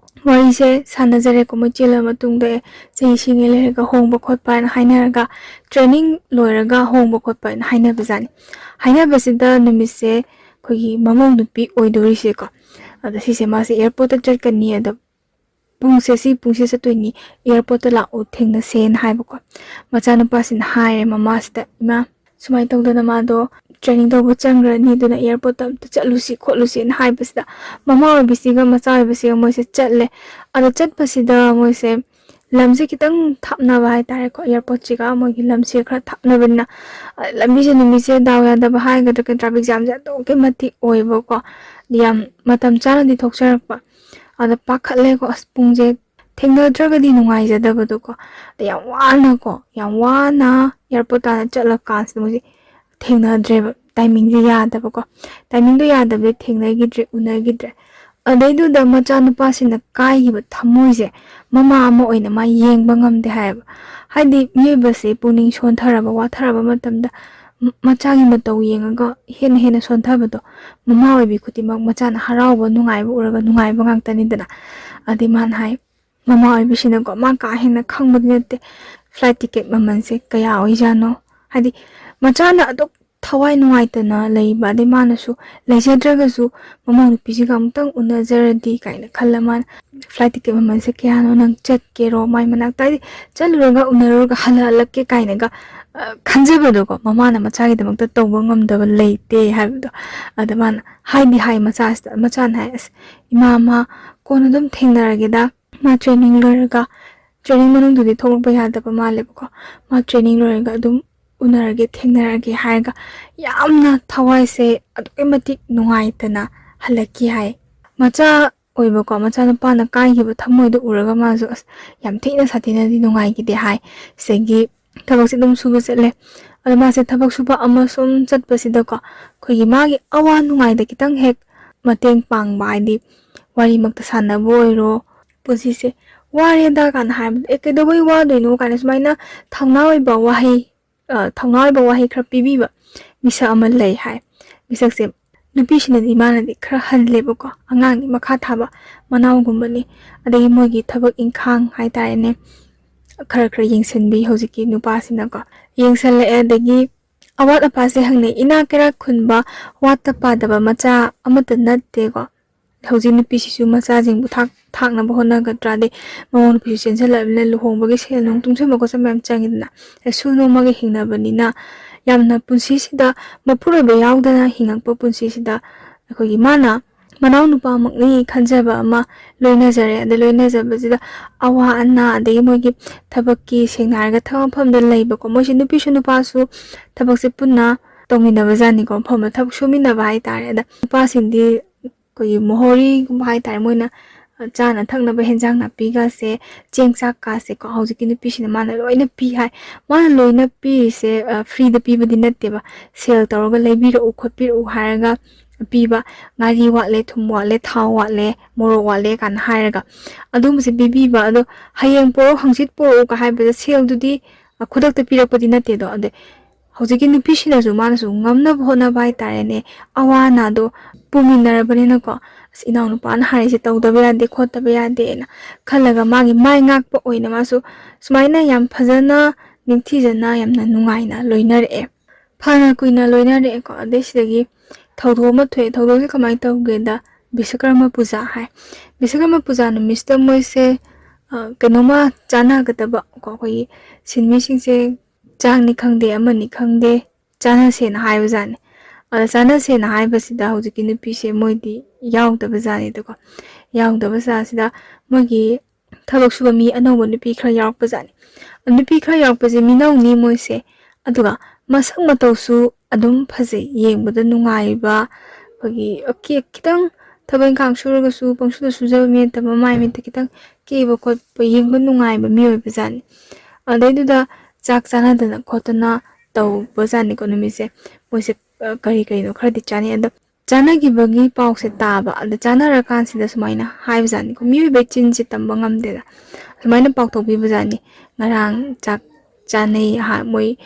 ꯋꯥꯔꯤꯁꯦ ꯁꯥꯟꯅꯖꯔꯦꯀꯣ, ꯃꯣꯏ ꯆꯦꯜꯂꯕ ꯃꯇꯨꯡꯗ, ꯑꯦ, ꯆꯍꯤ ꯁꯤꯉꯩ ꯂꯩꯔꯒ ꯍꯣꯡꯕ ꯈꯣꯠꯄ ꯍꯥꯏꯅ ꯍꯥꯏꯅꯔꯒ, training ꯂꯣꯏꯔꯒ ꯍꯣꯡꯕ ꯈꯣꯠꯄ ꯍꯥꯏꯅ ꯍꯥꯏꯅꯕꯖꯥꯠꯅꯤ꯫ ꯍꯥꯏꯅꯕꯁꯤꯗ ꯅꯨꯃꯤꯠꯁꯦ ꯑꯩꯈꯣꯏꯒꯤ ꯃꯃꯧ ꯅꯨꯄꯤ ꯑꯣꯏꯗꯣꯔꯤꯁꯦꯀꯣ, ꯑꯗ ꯁꯤꯁꯦ ꯃꯥꯁꯦ airport ꯇ ꯆꯠꯀꯅꯤ, ꯑꯗ ꯄꯨꯡꯁꯦ, ꯁꯤ ꯄꯨꯡꯁꯦ ꯆꯠꯇꯣꯏꯅꯤ, airport ꯇ ꯂꯥꯛꯑꯣ, ꯊꯦꯡꯅꯁꯦꯅ ꯍꯥꯏꯕꯀꯣ꯫ ꯃꯆꯥꯅꯨꯄꯥꯁꯤꯅ ꯍꯥꯏꯔꯦ ꯃꯃꯥꯁꯤꯗ, "ꯏꯃꯥ, ꯁꯨꯃꯥꯏꯅ ꯇꯧꯗꯅ ꯃꯥꯗꯣ training ꯇꯧꯕ ꯆꯪꯈ꯭ꯔꯅꯤ, ꯑꯗꯨꯅ airport ꯇ ꯑꯝꯇ ꯆꯠꯂꯨꯁꯤ ꯈꯣꯠꯂꯨꯁꯤꯅ" ꯍꯥꯏꯕꯁꯤꯗ, ꯃꯃꯥ ꯑꯣꯏꯕꯤꯁꯤꯒ ꯃꯆꯥ ꯑꯣꯏꯕꯤꯁꯤꯒ ꯃꯣꯏꯁꯦ ꯆꯠꯂꯦ꯫ ꯑꯗ ꯆꯠꯄꯁꯤꯗ ꯃꯣꯏꯁꯦ ꯂꯝꯁꯦ ꯈꯤꯇꯪ ꯊꯥꯞꯅꯕ ꯍꯥꯏꯇꯥꯔꯦꯀꯣ, airport ꯁꯤꯒ ꯃꯣꯏꯒꯤ ꯂꯝꯁꯦ ꯈꯔ ꯊꯥꯞꯅꯕꯅꯤꯅ, ꯑ, ꯂꯝꯕꯤꯁꯦ ꯅꯨꯃꯤꯠꯁꯦ ꯗꯥꯎ ꯌꯥꯗꯕ ꯍꯥꯏꯒꯗ꯭ꯔꯥ, traffic jam ꯁꯦ ꯑꯗꯨꯛꯀꯤ ꯃꯇꯤꯛ ꯑꯣꯏꯕꯀꯣ, ꯌꯥꯝ ꯃꯇꯝ ꯆꯥꯅꯗꯤ ꯊꯣꯛꯆꯔꯛꯄ꯫ ꯑꯗ ꯄꯥꯈꯠꯂꯦꯀꯣ, ꯑꯁ, ꯄꯨꯡꯁꯦ ꯊꯦꯡꯅꯗ꯭ꯔꯒꯗꯤ ꯅꯨꯡꯉꯥꯏꯖꯗꯕꯗꯣꯀꯣ꯫ ꯑꯗ ꯌꯥꯝ ꯋꯥꯅꯀꯣ, ꯌꯥꯝ ꯋꯥꯅ airport ꯇꯥꯟꯅ ꯆꯠꯂꯀꯥꯟꯁꯤꯗ ꯃꯣꯏꯁꯦ ꯊꯦꯡꯅꯗ꯭ꯔꯦꯕ, timing ꯁꯦ ꯌꯥꯗꯕꯀꯣ꯫ Timing ꯗꯣ ꯌꯥꯗꯕꯗ ꯊꯦꯡꯅꯈꯤꯗ꯭ꯔꯦ, ꯎꯅꯈꯤꯗ꯭ꯔꯦ꯫ ꯑꯗꯩꯗꯨꯗ ꯃꯆꯥꯅꯨꯄꯥꯁꯤꯅ ꯀꯥꯏꯈꯤꯕ ꯊꯃꯣꯏꯁꯦ ꯃꯃꯥ ꯑꯃ ꯑꯣꯏꯅ ꯃꯥ ꯌꯦꯡꯕ ꯉꯝꯗꯦ ꯍꯥꯏꯌꯦꯕ꯫ ꯍꯥꯏꯗꯤ ꯃꯤꯑꯣꯏꯕꯁꯦ ꯄꯨꯛꯅꯤꯡ ꯁꯣꯟꯊꯔꯕ, ꯋꯥꯊꯔꯕ ꯃꯇꯝꯗ ꯃ-, ꯃꯆꯥꯒꯤ ꯃꯇꯧ ꯌꯦꯡꯉꯒ ꯍꯦꯟꯅ ꯍꯦꯟꯅ ꯁꯣꯟꯊꯕꯗꯣ, ꯃꯃꯥ ꯑꯣꯏꯕꯤ ꯈꯨꯗꯤꯡꯃꯛ ꯃꯆꯥꯅ ꯍꯔꯥꯎꯕ, ꯅꯨꯡꯉꯥꯏꯕ ꯎꯔꯒ ꯅꯨꯡꯉꯥꯏꯕ ꯉꯥꯛꯇꯅꯤꯗꯅ꯫ ꯑꯗꯩ ꯃꯥꯅ ꯍꯥꯏ, ꯃꯃꯥ ꯑꯣꯏꯕꯤꯁꯤꯅꯀꯣ, ꯃꯥ ꯀꯥ ꯍꯦꯟꯅ ꯈꯪꯕꯗꯤ ꯅꯠꯇꯦ, flight ticket ꯃꯃꯜꯁꯦ ꯀꯌꯥ ꯑꯣꯏꯖꯥꯠꯅꯣ? ꯍꯥꯏꯗꯤ ꯃꯆꯥꯅ ꯑꯗꯨꯛ ꯊꯋꯥꯏ ꯅꯨꯡꯉꯥꯏꯇꯅ ꯂꯩꯕ, ꯑꯗꯩ ꯃꯥꯅꯁꯨ ꯂꯩꯖꯗ꯭ꯔꯒꯁꯨ ꯃꯃꯧ ꯅꯨꯄꯤꯁꯤꯒ ꯑꯃꯨꯛꯇꯪ ꯎꯅꯖꯔꯗꯤ ꯀꯥꯏꯅ ꯈꯜꯂ ꯃꯥꯅ, "Flight ticket ꯃꯃꯜꯁꯦ ꯀꯌꯥꯅꯣ? ꯅꯪ ꯆꯠꯀꯦꯔꯣ?" ꯃꯥꯏ ꯃꯅꯥꯛꯇ, ꯍꯥꯏꯗꯤ ꯆꯠꯂꯨꯔꯒ ꯎꯅꯔꯨꯔꯒ ꯍꯜꯂꯛꯂꯛꯀꯦ ꯀꯥꯏꯅꯒ, ꯑ, ꯈꯟꯖꯕꯗꯣꯀꯣ, ꯃꯃꯥꯅ ꯃꯆꯥꯒꯤꯗꯃꯛꯇ ꯇꯧꯕ ꯉꯝꯗꯕ ꯂꯩꯇꯦ ꯍꯥꯏꯕꯗꯣ꯫ ꯑꯗ ꯃꯥꯅ ꯍꯥꯏꯗꯤ ꯍꯥꯏ ꯃꯆꯥꯁꯤꯗ, ꯃꯆꯥꯅ ꯍꯥꯏ, "ꯑꯁ, ꯏꯃꯥ, ꯃꯥ ꯀꯣꯟꯅ ꯑꯗꯨꯝ ꯊꯦꯡꯅꯔꯒꯦꯗ, ꯃꯥ training ꯂꯣꯏꯔꯒ ꯇ꯭ꯔꯦꯅꯤꯡ ꯃꯅꯨꯡꯗꯨꯗꯤ ꯊꯣꯛꯂꯛꯄ ꯌꯥꯗꯕ ꯃꯥꯜꯂꯦꯕꯀꯣ꯫ ꯃꯥ ꯇ꯭ꯔꯦꯅꯤꯡ ꯂꯣꯏꯔꯒ ꯑꯗꯨꯝ ꯎꯅꯔꯒꯦ, ꯊꯦꯡꯅꯔꯒꯦ ꯍꯥꯏꯔꯒ ꯌꯥꯝꯅ ꯊꯋꯥꯏꯁꯦ ꯑꯗꯨꯛꯀꯤ ꯃꯇꯤꯛ ꯅꯨꯡꯉꯥꯏꯇꯅ ꯍꯜꯂꯛꯈꯤ ꯍꯥꯏ꯫ ꯃꯆꯥ ꯑꯣꯏꯕꯀꯣ, ꯃꯆꯥꯅꯨꯄꯥꯅ ꯀꯥꯏꯈꯤꯕ ꯊꯃꯣꯏꯗꯣ ꯎꯔꯒ ꯃꯥꯁꯨ ꯑꯁ ꯌꯥꯝ ꯊꯤꯅ ꯁꯥꯊꯤꯅꯗꯤ ꯅꯨꯡꯉꯥꯏꯈꯤꯗꯦ ꯍꯥꯏ꯫ ꯁꯤꯗꯒꯤ ꯊꯕꯛꯁꯦ ꯑꯗꯨꯝ ꯁꯨꯕ ꯆꯠꯂꯦ꯫ ꯑꯗꯣ ꯃꯥꯁꯦ ꯊꯕꯛ ꯁꯨꯕ ꯑꯃ ꯁꯨꯝ ꯆꯠꯄꯁꯤꯗꯀꯣ, ꯑꯩꯈꯣꯏꯒꯤ ꯃꯥꯒꯤ ꯑꯋꯥ ꯅꯨꯡꯉꯥꯏꯗ ꯈꯤꯇꯪ ꯍꯦꯛ ꯃꯇꯦꯡ ꯄꯥꯡꯕ, ꯍꯥꯏꯗꯤ ꯋꯥꯔꯤꯃꯛꯇ ꯁꯥꯟꯅꯕ ꯑꯣꯏꯔꯣ, ꯄꯨꯟꯁꯤꯁꯦ ꯋꯥꯔꯦꯗ ꯀꯥꯏꯅ ꯍꯥꯏꯕꯗ, "ꯑꯦ, ꯀꯩꯗꯧꯕꯩ ꯋꯥꯗꯣꯏꯅꯣ?" ꯀꯥꯏꯅ ꯁꯨꯃꯥꯏꯅ ꯊꯧꯅꯥ ꯑꯣꯏꯕ ꯋꯥꯍꯩ, ꯑ, ꯊꯧꯅꯥ ꯑꯣꯏꯕ ꯋꯥꯍꯩ ꯈꯔ ꯄꯤꯕꯤꯕ ꯃꯤꯁꯛ ꯑꯃ ꯂꯩ ꯍꯥꯏ꯫ ꯃꯤꯁꯛꯁꯦ ꯅꯨꯄꯤꯁꯤꯅꯗꯤ ꯃꯥꯅꯗꯤ ꯈꯔ ꯍꯜꯂꯦꯕꯀꯣ, ꯑꯉꯥꯡꯗꯤ ꯃꯈꯥ ꯊꯥꯕ ꯃꯅꯥꯎꯒꯨꯝꯕꯅꯤ꯫ ꯑꯗꯒꯤ ꯃꯣꯏꯒꯤ ꯊꯕꯛ ꯏꯪꯈꯥꯡ ꯍꯥꯏꯇꯥꯔꯦꯅꯦ, ꯈꯔ ꯈꯔ ꯌꯦꯡꯁꯤꯟꯕꯤ ꯍꯧꯖꯤꯛꯀꯤ ꯅꯨꯄꯥꯁꯤꯅꯀꯣ, ꯌꯦꯡꯁꯤꯜꯂꯛꯑꯦ꯫ ꯑꯗꯒꯤ ꯑꯋꯥꯠ ꯑꯄꯥꯁꯦ ꯍꯪꯅꯩ꯫ ꯏꯅꯥꯛ ꯀꯩꯔꯥꯛ ꯈꯨꯟꯕ, ꯋꯥꯠꯇ ꯄꯥꯗꯕ ꯃꯆꯥ ꯑꯃꯠꯇ ꯅꯠꯇꯦꯀꯣ꯫ ꯍꯧꯖꯤꯛ ꯅꯨꯄꯤꯁꯤꯁꯨ ꯃꯆꯥꯁꯤꯡꯕꯨ ꯊꯥꯛ-, ꯊꯥꯛꯅꯕ ꯍꯣꯠꯅꯒꯗ꯭ꯔꯥ, ꯑꯗꯩ ꯃꯃꯧ ꯅꯨꯄꯤꯁꯨ ꯆꯦꯟꯁꯤꯜꯂꯛꯑꯕꯅꯤꯅ ꯂꯨꯍꯣꯡꯕꯒꯤ ꯁꯦꯜ ꯅꯨꯡ ꯇꯨꯡꯁꯤꯟꯕ ꯈꯣꯠꯆꯟꯕ ꯌꯥꯝ ꯆꯪꯉꯤꯗꯅ꯫ ꯑꯗꯩ ꯁꯨ ꯅꯣꯝꯃꯒ ꯍꯤꯡꯅꯕꯅꯤꯅ ꯌꯥꯝꯅ ꯄꯨꯟꯁꯤꯁꯤꯗ ꯃꯄꯨꯔꯣꯏꯕ ꯌꯥꯎꯗꯅ ꯍꯤꯡꯉꯛꯄ ꯄꯨꯟꯁꯤꯁꯤꯗ ꯑꯩꯈꯣꯏꯒꯤ ꯃꯥꯅ ꯃꯅꯥꯎ ꯅꯨꯄꯥꯃꯛꯅꯤ ꯈꯟꯖꯕ ꯑꯃ ꯂꯣꯏꯅꯖꯔꯦ꯫ ꯑꯗ ꯂꯣꯏꯅꯖꯕꯁꯤꯗ ꯑꯋꯥ ꯑꯅꯥ, ꯑꯗꯒꯤ ꯃꯣꯏꯒꯤ ꯊꯕꯛꯀꯤ, ꯁꯦꯡꯅ ꯍꯥꯏꯔꯒ ꯊꯕꯛ ꯃꯐꯝꯗ ꯂꯩꯕꯀꯣ, ꯃꯣꯏꯁꯦ ꯅꯨꯄꯤꯁꯨ ꯅꯨꯄꯥꯁꯨ ꯊꯕꯛꯁꯦ ꯄꯨꯟꯅ ꯇꯧꯃꯤꯟꯅꯕ ꯖꯥꯠꯅꯤꯀꯣ, ꯃꯐꯝ ꯑꯃꯗ ꯊꯕꯛ ꯁꯨꯃꯤꯟꯅꯕ ꯍꯥꯏꯇꯥꯔꯦ꯫ ꯑꯗ ꯅꯨꯄꯥꯁꯤꯡꯗꯤ ꯑꯩꯈꯣꯏꯒꯤ ꯃꯣꯍꯣꯔꯤꯒꯨꯝꯕ ꯍꯥꯏꯇꯥꯔꯦ, ꯃꯣꯏꯅ, ꯑ, ꯆꯥꯅ ꯊꯛꯅꯕ ꯍꯦꯟꯖꯥꯡ ꯅꯥꯄꯤꯒꯁꯦ, ꯆꯦꯡ ꯆꯥꯛꯀꯁꯦꯀꯣ, ꯍꯧꯖꯤꯛꯀꯤ ꯅꯨꯄꯤꯁꯤꯅ ꯃꯥꯅ ꯂꯣꯏꯅ ꯄꯤ ꯍꯥꯏ꯫ ꯃꯥꯅ ꯂꯣꯏꯅ ꯄꯤꯔꯤꯁꯦ, ꯑ, ꯐ꯭ꯔꯤꯗ ꯄꯤꯕꯗꯤ ꯅꯠꯇꯦꯕ, ꯁꯦꯜ ꯇꯧꯔꯒ ꯂꯩꯕꯤꯔꯛꯎ ꯈꯣꯠꯄꯤꯔꯛꯎ ꯍꯥꯏꯔꯒ ꯄꯤꯕ꯫ ꯉꯥꯔꯤ ꯋꯥꯠꯂꯦ, ꯊꯨꯝ ꯋꯥꯠꯂꯦ, ꯊꯥꯎ ꯋꯥꯠꯂꯦ, ꯃꯣꯔꯣꯛ ꯋꯥꯠꯂꯦ ꯀꯥꯏꯅ ꯍꯥꯏꯔꯒ ꯑꯗꯨꯒꯨꯝꯕꯁꯦ ꯄꯤꯕꯤꯕ꯫ ꯑꯗꯣ ꯍꯌꯦꯡ ꯄꯣꯔꯛꯑꯣ, ꯍꯪꯆꯤꯠ ꯄꯣꯔꯛꯑꯣ ꯀ ꯍꯥꯏꯕꯗ ꯁꯦꯜꯗꯨꯗꯤ, ꯑ, ꯈꯨꯗꯛꯇ ꯄꯤꯔꯛꯄꯗꯤ ꯅꯠꯇꯦꯗꯣ꯫ ꯑꯗꯩ ꯍꯧꯖꯤꯛꯀꯤ ꯅꯨꯄꯤꯁꯤꯅꯁꯨ ꯃꯥꯅꯁꯨ ꯉꯝꯅꯕ ꯍꯣꯠꯅꯕ ꯍꯥꯏꯇꯥꯔꯦꯅꯦ, ꯑꯋꯥ ꯑꯅꯥꯗꯣ ꯄꯨꯃꯤꯟꯅꯔꯕꯅꯤꯅꯀꯣ, ꯑꯁ, ꯏꯅꯥꯎꯅꯨꯄꯥꯅ ꯍꯥꯏꯔꯤꯁꯦ ꯇꯧꯗꯕ ꯌꯥꯗꯦ, ꯈꯣꯠꯇꯕ ꯌꯥꯗꯦꯅ ꯈꯜꯂꯒ ꯃꯥꯒꯤ ꯃꯥꯏ ꯉꯥꯛꯄ ꯑꯣꯏꯅ ꯃꯥꯁꯨ ꯁꯨꯃꯥꯏꯅ ꯌꯥꯝ ꯐꯖꯅ, ꯅꯤꯡꯊꯤꯖꯅ, ꯌꯥꯝꯅ ꯅꯨꯡꯉꯥꯏꯅ ꯂꯣꯏꯅꯔꯛꯑꯦ꯫ ꯐꯅ ꯀꯨꯏꯅ ꯂꯣꯏꯅꯔꯛꯑꯦꯀꯣ꯫ ꯑꯗꯩ ꯁꯤꯗꯒꯤ ꯊꯧꯗꯣꯛ ꯑꯃ ꯊꯣꯛꯑꯦ꯫ ꯊꯧꯗꯣꯛꯁꯦ ꯀꯃꯥꯏꯅ ꯇꯧꯒꯦꯗ, ꯕꯤꯁꯀꯔꯃ ꯄꯨꯖꯥ ꯍꯥꯏ꯫ ꯕꯤꯁꯀꯔꯃ ꯄꯨꯖꯥ ꯅꯨꯃꯤꯠꯁꯤꯗ ꯃꯣꯏꯁꯦ, ꯑ, ꯀꯩꯅꯣꯝꯃ ꯆꯥꯟꯅꯒꯗꯕ ꯀꯣ, ꯑꯩꯈꯣꯏꯒꯤ ꯁꯤꯟꯃꯤꯁꯤꯡꯁꯦ ꯆꯥꯛꯅꯤ ꯈꯪꯗꯦ, ꯑꯃꯅꯤ ꯈꯪꯗꯦ, ꯆꯥꯟꯅꯁꯦꯅ ꯍꯥꯏꯕꯖꯥꯠꯅꯤ꯫ ꯑꯗ ꯆꯥꯟꯅꯁꯦꯅ ꯍꯥꯏꯕꯁꯤꯗ ꯍꯧꯖꯤꯛꯀꯤ ꯅꯨꯄꯤꯁꯦ ꯃꯣꯏꯗꯤ ꯌꯥꯎꯗꯕ ꯖꯥꯠꯅꯤꯗꯀꯣ꯫ ꯌꯥꯎꯗꯕ ꯖꯥꯠꯁꯤꯗ ꯃꯣꯏꯒꯤ ꯊꯕꯛ ꯁꯨꯕ ꯃꯤ ꯑꯅꯧꯕ ꯅꯨꯄꯤ ꯈꯔ ꯌꯥꯎꯔꯛꯄꯖꯥꯠꯅꯤ꯫ ꯅꯨꯄꯤ ꯈꯔ ꯌꯥꯎꯔꯛꯄꯁꯦ ꯃꯤꯅꯧꯅꯤ ꯃꯣꯏꯁꯦ, ꯑꯗꯨꯒ ꯃꯁꯛ ꯃꯇꯧꯁꯨ ꯑꯗꯨꯝ ꯐꯖꯩ, ꯌꯦꯡꯕꯗ ꯅꯨꯡꯉꯥꯏꯕ, ꯑꯩꯈꯣꯏꯒꯤ ꯈꯤ- ꯈꯤꯇꯪ ꯊꯕꯛ ꯏꯪꯈꯥꯡ ꯁꯨꯔꯒꯁꯨ ꯄꯪꯁꯨꯗ ꯁꯨꯖꯕ ꯃꯤ ꯅꯠꯇꯕ, ꯃꯃꯥꯏ ꯃꯤꯠꯇ ꯈꯤꯇꯪ ꯀꯦꯕ ꯈꯣꯠꯄ, ꯌꯦꯡꯕ ꯅꯨꯡꯉꯥꯏꯕ ꯃꯤ ꯑꯣꯏꯕꯖꯥꯠꯅꯤ꯫ ꯑꯗꯩꯗꯨꯗ ꯆꯥꯛ ꯆꯥꯅꯗꯅ ꯈꯣꯠꯇꯅ ꯇꯧꯕꯖꯥꯠꯅꯤꯀꯣ ꯅꯨꯃꯤꯠꯁꯦ꯫ ꯃꯣꯏꯁꯦ ꯑ, ꯀꯔꯤ ꯀꯔꯤꯅꯣ ꯈꯔꯗꯤ ꯆꯥꯅꯩ꯫ ꯑꯗꯣ ꯆꯥꯅꯈꯤꯕꯒꯤ ꯄꯥꯎꯁꯦ ꯇꯥꯕ, ꯑꯗ ꯆꯥꯅꯔꯀꯥꯟꯁꯤꯗ ꯁꯨꯃꯥꯏꯅ ꯍꯥꯏꯕꯖꯥꯠꯅꯤꯀꯣ꯫ ꯃꯤꯑꯣꯏꯕꯩ ꯆꯤꯟꯁꯦ ꯇꯝꯕ ꯉꯝꯗꯦꯗ, ꯁꯨꯃꯥꯏꯅ ꯄꯥꯎꯊꯣꯛꯄꯤꯕꯖꯥꯠꯅꯤ꯫ ꯉꯔꯥꯡ ꯆꯥꯛ ꯆꯥꯅꯩ ꯍꯥ, ꯃꯣꯏ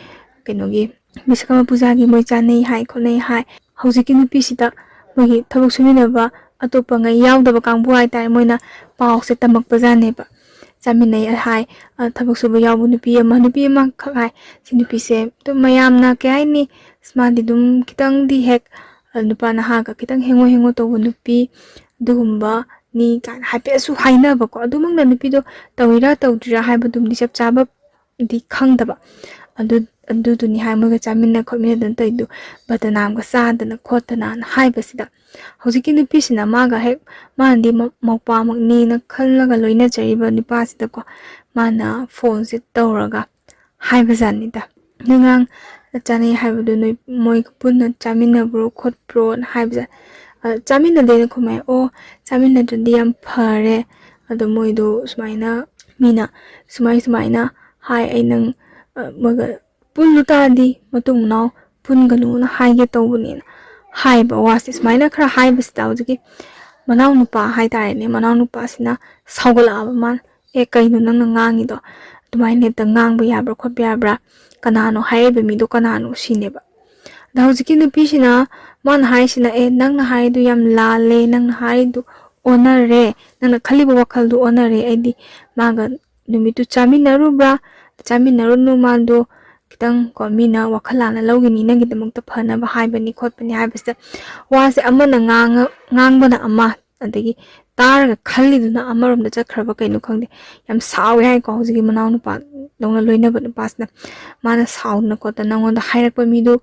ꯀꯩꯅꯣꯒꯤ ꯕꯤꯁꯀꯔꯃ ꯄꯨꯖꯥꯒꯤ ꯃꯣꯏ ꯆꯥꯅꯩ ꯍꯥꯏ, ꯈꯣꯠꯅꯩ ꯍꯥꯏ꯫ ꯍꯧꯖꯤꯛꯀꯤ ꯅꯨꯄꯤꯁꯤꯗ ꯃꯣꯏꯒꯤ ꯊꯕꯛ ꯁꯨꯃꯤꯟꯅꯕ ꯑꯇꯣꯞꯄꯉꯩ ꯌꯥꯎꯗꯕ ꯀꯥꯡꯕꯨ ꯍꯥꯏꯇꯥꯔꯦ, ꯃꯣꯏꯅ ꯄꯥꯎꯁꯦ ꯇꯝꯃꯛꯄꯖꯥꯠꯅꯦꯕ꯫ ꯆꯥꯃꯤꯟꯅꯩ ꯍꯥꯏ, ꯑ, ꯊꯕꯛ ꯁꯨꯕ ꯌꯥꯎꯕ ꯅꯨꯄꯤ ꯑꯃ, ꯅꯨꯄꯤ ꯑꯃꯈꯛ ꯍꯥꯏ꯫ ꯁꯤ ꯅꯨꯄꯤꯁꯦ ꯑꯗꯨꯝ ꯃꯌꯥꯝꯅ ꯀꯩ ꯍꯥꯏꯅꯤ, ꯑꯁ, ꯃꯥꯗꯤ ꯑꯗꯨꯝ ꯈꯤꯇꯪꯗꯤ ꯍꯦꯛ, ꯑ, ꯅꯨꯄꯥ ꯅꯍꯥꯒ ꯈꯤꯇꯪ ꯍꯦꯡꯉꯣ ꯍꯦꯡꯉꯣ ꯇꯧꯕ ꯅꯨꯄꯤ ꯑꯗꯨꯒꯨꯝꯕꯅꯤ ꯀꯥꯏꯅ ꯍꯥꯏꯐꯦꯠꯁꯨ ꯍꯥꯏꯅꯕꯀꯣ꯫ ꯑꯗꯨꯃꯛꯅ ꯅꯨꯄꯤꯗꯣ ꯇꯧꯔꯤꯔꯥ ꯇꯧꯗ꯭ꯔꯤꯔꯥ ꯍꯥꯏꯕꯗꯨꯝꯗꯤ ꯆꯞ ꯆꯥꯕ ꯗꯤ ꯈꯪꯗꯕ꯫ ꯑꯗꯨ, ꯑꯗꯨꯗꯨꯅꯤ ꯍꯥꯏ ꯃꯣꯏꯒ ꯆꯥꯃꯤꯟꯅ ꯈꯣꯠꯃꯤꯟꯅꯗꯅ ꯇꯧꯔꯤꯗꯨ, ꯕꯗꯅꯥꯝꯒ ꯆꯥꯗꯅ ꯈꯣꯠꯇꯅꯅ ꯍꯥꯏꯕꯁꯤꯗ, ꯍꯧꯖꯤꯛꯀꯤ ꯅꯨꯄꯤꯁꯤꯅ ꯃꯥꯒ ꯍꯦꯛ, ꯃꯥꯅꯗꯤ ꯃ-, ꯃꯧꯄꯥꯃꯛꯅꯤꯅ ꯈꯜꯂꯒ ꯂꯣꯏꯅꯖꯔꯤꯕ ꯅꯨꯄꯥꯁꯤꯗꯀꯣ, ꯃꯥꯅ ꯐꯣꯟꯁꯦ ꯇꯧꯔꯒ ꯍꯥꯏꯕꯖꯥꯠꯅꯤꯗ, "ꯅꯣꯏ ꯉꯔꯥꯡ ꯆꯥꯅꯩ ꯍꯥꯏꯕꯗꯣ ꯅꯣꯏ ꯃꯣꯏꯒ ꯄꯨꯟꯅ ꯆꯥꯃꯤꯟꯅꯕ꯭ꯔꯣ ꯈꯣꯠꯄ꯭ꯔꯣꯅ?" ꯍꯥꯏꯕꯁꯦ, ꯑ, "ꯆꯥꯃꯤꯟꯅꯗꯦꯅ" ꯈꯨꯝꯃꯦ꯫ "ꯑꯣ, ꯆꯥꯃꯤꯟꯅꯗ꯭ꯔꯗꯤ ꯌꯥꯝ ꯐꯔꯦ, ꯑꯗꯣ ꯃꯣꯏꯗꯣ ꯁꯨꯃꯥꯏꯅ ꯃꯤꯅ ꯁꯨꯃꯥꯏ ꯁꯨꯃꯥꯏꯅ ꯍꯥꯏ, ꯑꯩ ꯅꯪ, ꯑ, ꯃꯣꯏꯒ ꯄꯨꯜꯂꯨ ꯇꯥꯔꯗꯤ ꯃꯇꯨꯡ ꯃꯅꯥꯎ ꯄꯨꯟꯒꯅꯨꯅ ꯍꯥꯏꯒꯦ ꯇꯧꯕꯅꯦꯅ" ꯍꯥꯏꯕ ꯋꯥꯁꯦ ꯁꯨꯃꯥꯏꯅ ꯈꯔ ꯍꯥꯏꯕꯁꯤꯗ, ꯍꯧꯖꯤꯛꯀꯤ ꯃꯅꯥꯎꯅꯨꯄꯥ ꯍꯥꯏꯇꯥꯔꯦꯅꯦ, ꯃꯅꯥꯎꯅꯨꯄꯥꯁꯤꯅ ꯁꯥꯎꯒꯠꯂꯛꯑꯕ ꯃꯥꯅ, "ꯑꯦ, ꯀꯩꯅꯣ ꯅꯪꯅ ꯉꯥꯡꯉꯤꯗꯣ? ꯑꯗꯨꯃꯥꯏꯅ ꯍꯦꯛꯇ ꯉꯥꯡꯕ ꯌꯥꯕ꯭ꯔꯥ ꯈꯣꯠꯄ ꯌꯥꯕ꯭ꯔꯥ? ꯀꯅꯥꯅꯣ? ꯍꯥꯏꯔꯛꯏꯕ ꯃꯤꯗꯣ ꯀꯅꯥꯅꯣ?" ꯁꯤꯅꯦꯕ꯫ ꯑꯗ ꯍꯧꯖꯤꯛꯀꯤ ꯅꯨꯄꯤꯁꯤꯅ, ꯃꯥꯅ ꯍꯥꯏꯔꯤꯁꯤꯅ, "ꯑꯦ, ꯅꯪꯅ ꯍꯥꯏꯔꯤꯗꯨ ꯌꯥꯝ ꯂꯥꯜꯂꯦ, ꯅꯪꯅ ꯍꯥꯏꯔꯤꯗꯨ ꯑꯣꯟꯅꯔꯦ, ꯅꯪꯅ ꯈꯜꯂꯤꯕ ꯋꯥꯈꯜꯗꯨ ꯑꯣꯟꯅꯔꯦ꯫ ꯑꯩꯗꯤ ꯃꯥꯒ ꯅꯨꯃꯤꯠꯇꯨ ꯆꯥꯃꯤꯟꯅꯔꯨꯕ꯭ꯔꯥ? ꯆꯥꯃꯤꯟꯅꯔꯨꯅꯨ, ꯃꯥꯗꯣ ꯈꯤꯇꯪ ꯀꯣ, ꯃꯤꯅ ꯋꯥꯈꯜ ꯂꯥꯟꯅ ꯂꯧꯒꯅꯤ, ꯅꯪꯒꯤꯗꯃꯛꯇ ꯐꯅꯕ ꯍꯥꯏꯕꯅꯤ ꯈꯣꯠꯄꯅꯤ" ꯍꯥꯏꯕꯁꯤꯗ, ꯋꯥꯁꯦ ꯑꯃꯅ ꯉꯥꯡꯉ-, ꯉꯥꯡꯕꯅ ꯑꯃ, ꯑꯗꯒꯤ ꯇꯥꯔꯒ ꯈꯜꯂꯤꯗꯨꯅ ꯑꯃꯔꯣꯝꯗ ꯆꯠꯈ꯭ꯔꯕ ꯀꯩꯅꯣ ꯈꯪꯗꯦ꯫ ꯌꯥꯝ ꯁꯥꯎꯋꯦ ꯍꯥꯏꯀꯣ ꯍꯧꯖꯤꯛꯀꯤ ꯃꯅꯥꯎꯅꯨꯄꯥꯗꯧꯅ ꯂꯣꯏꯅꯕ ꯅꯨꯄꯥꯁꯤꯅ꯫ ꯃꯥꯅ ꯁꯥꯎꯗꯅ ꯈꯣꯠꯇꯅ, "ꯅꯪꯉꯣꯟꯗ ꯍꯥꯏꯔꯛꯄ ꯃꯤꯗꯨ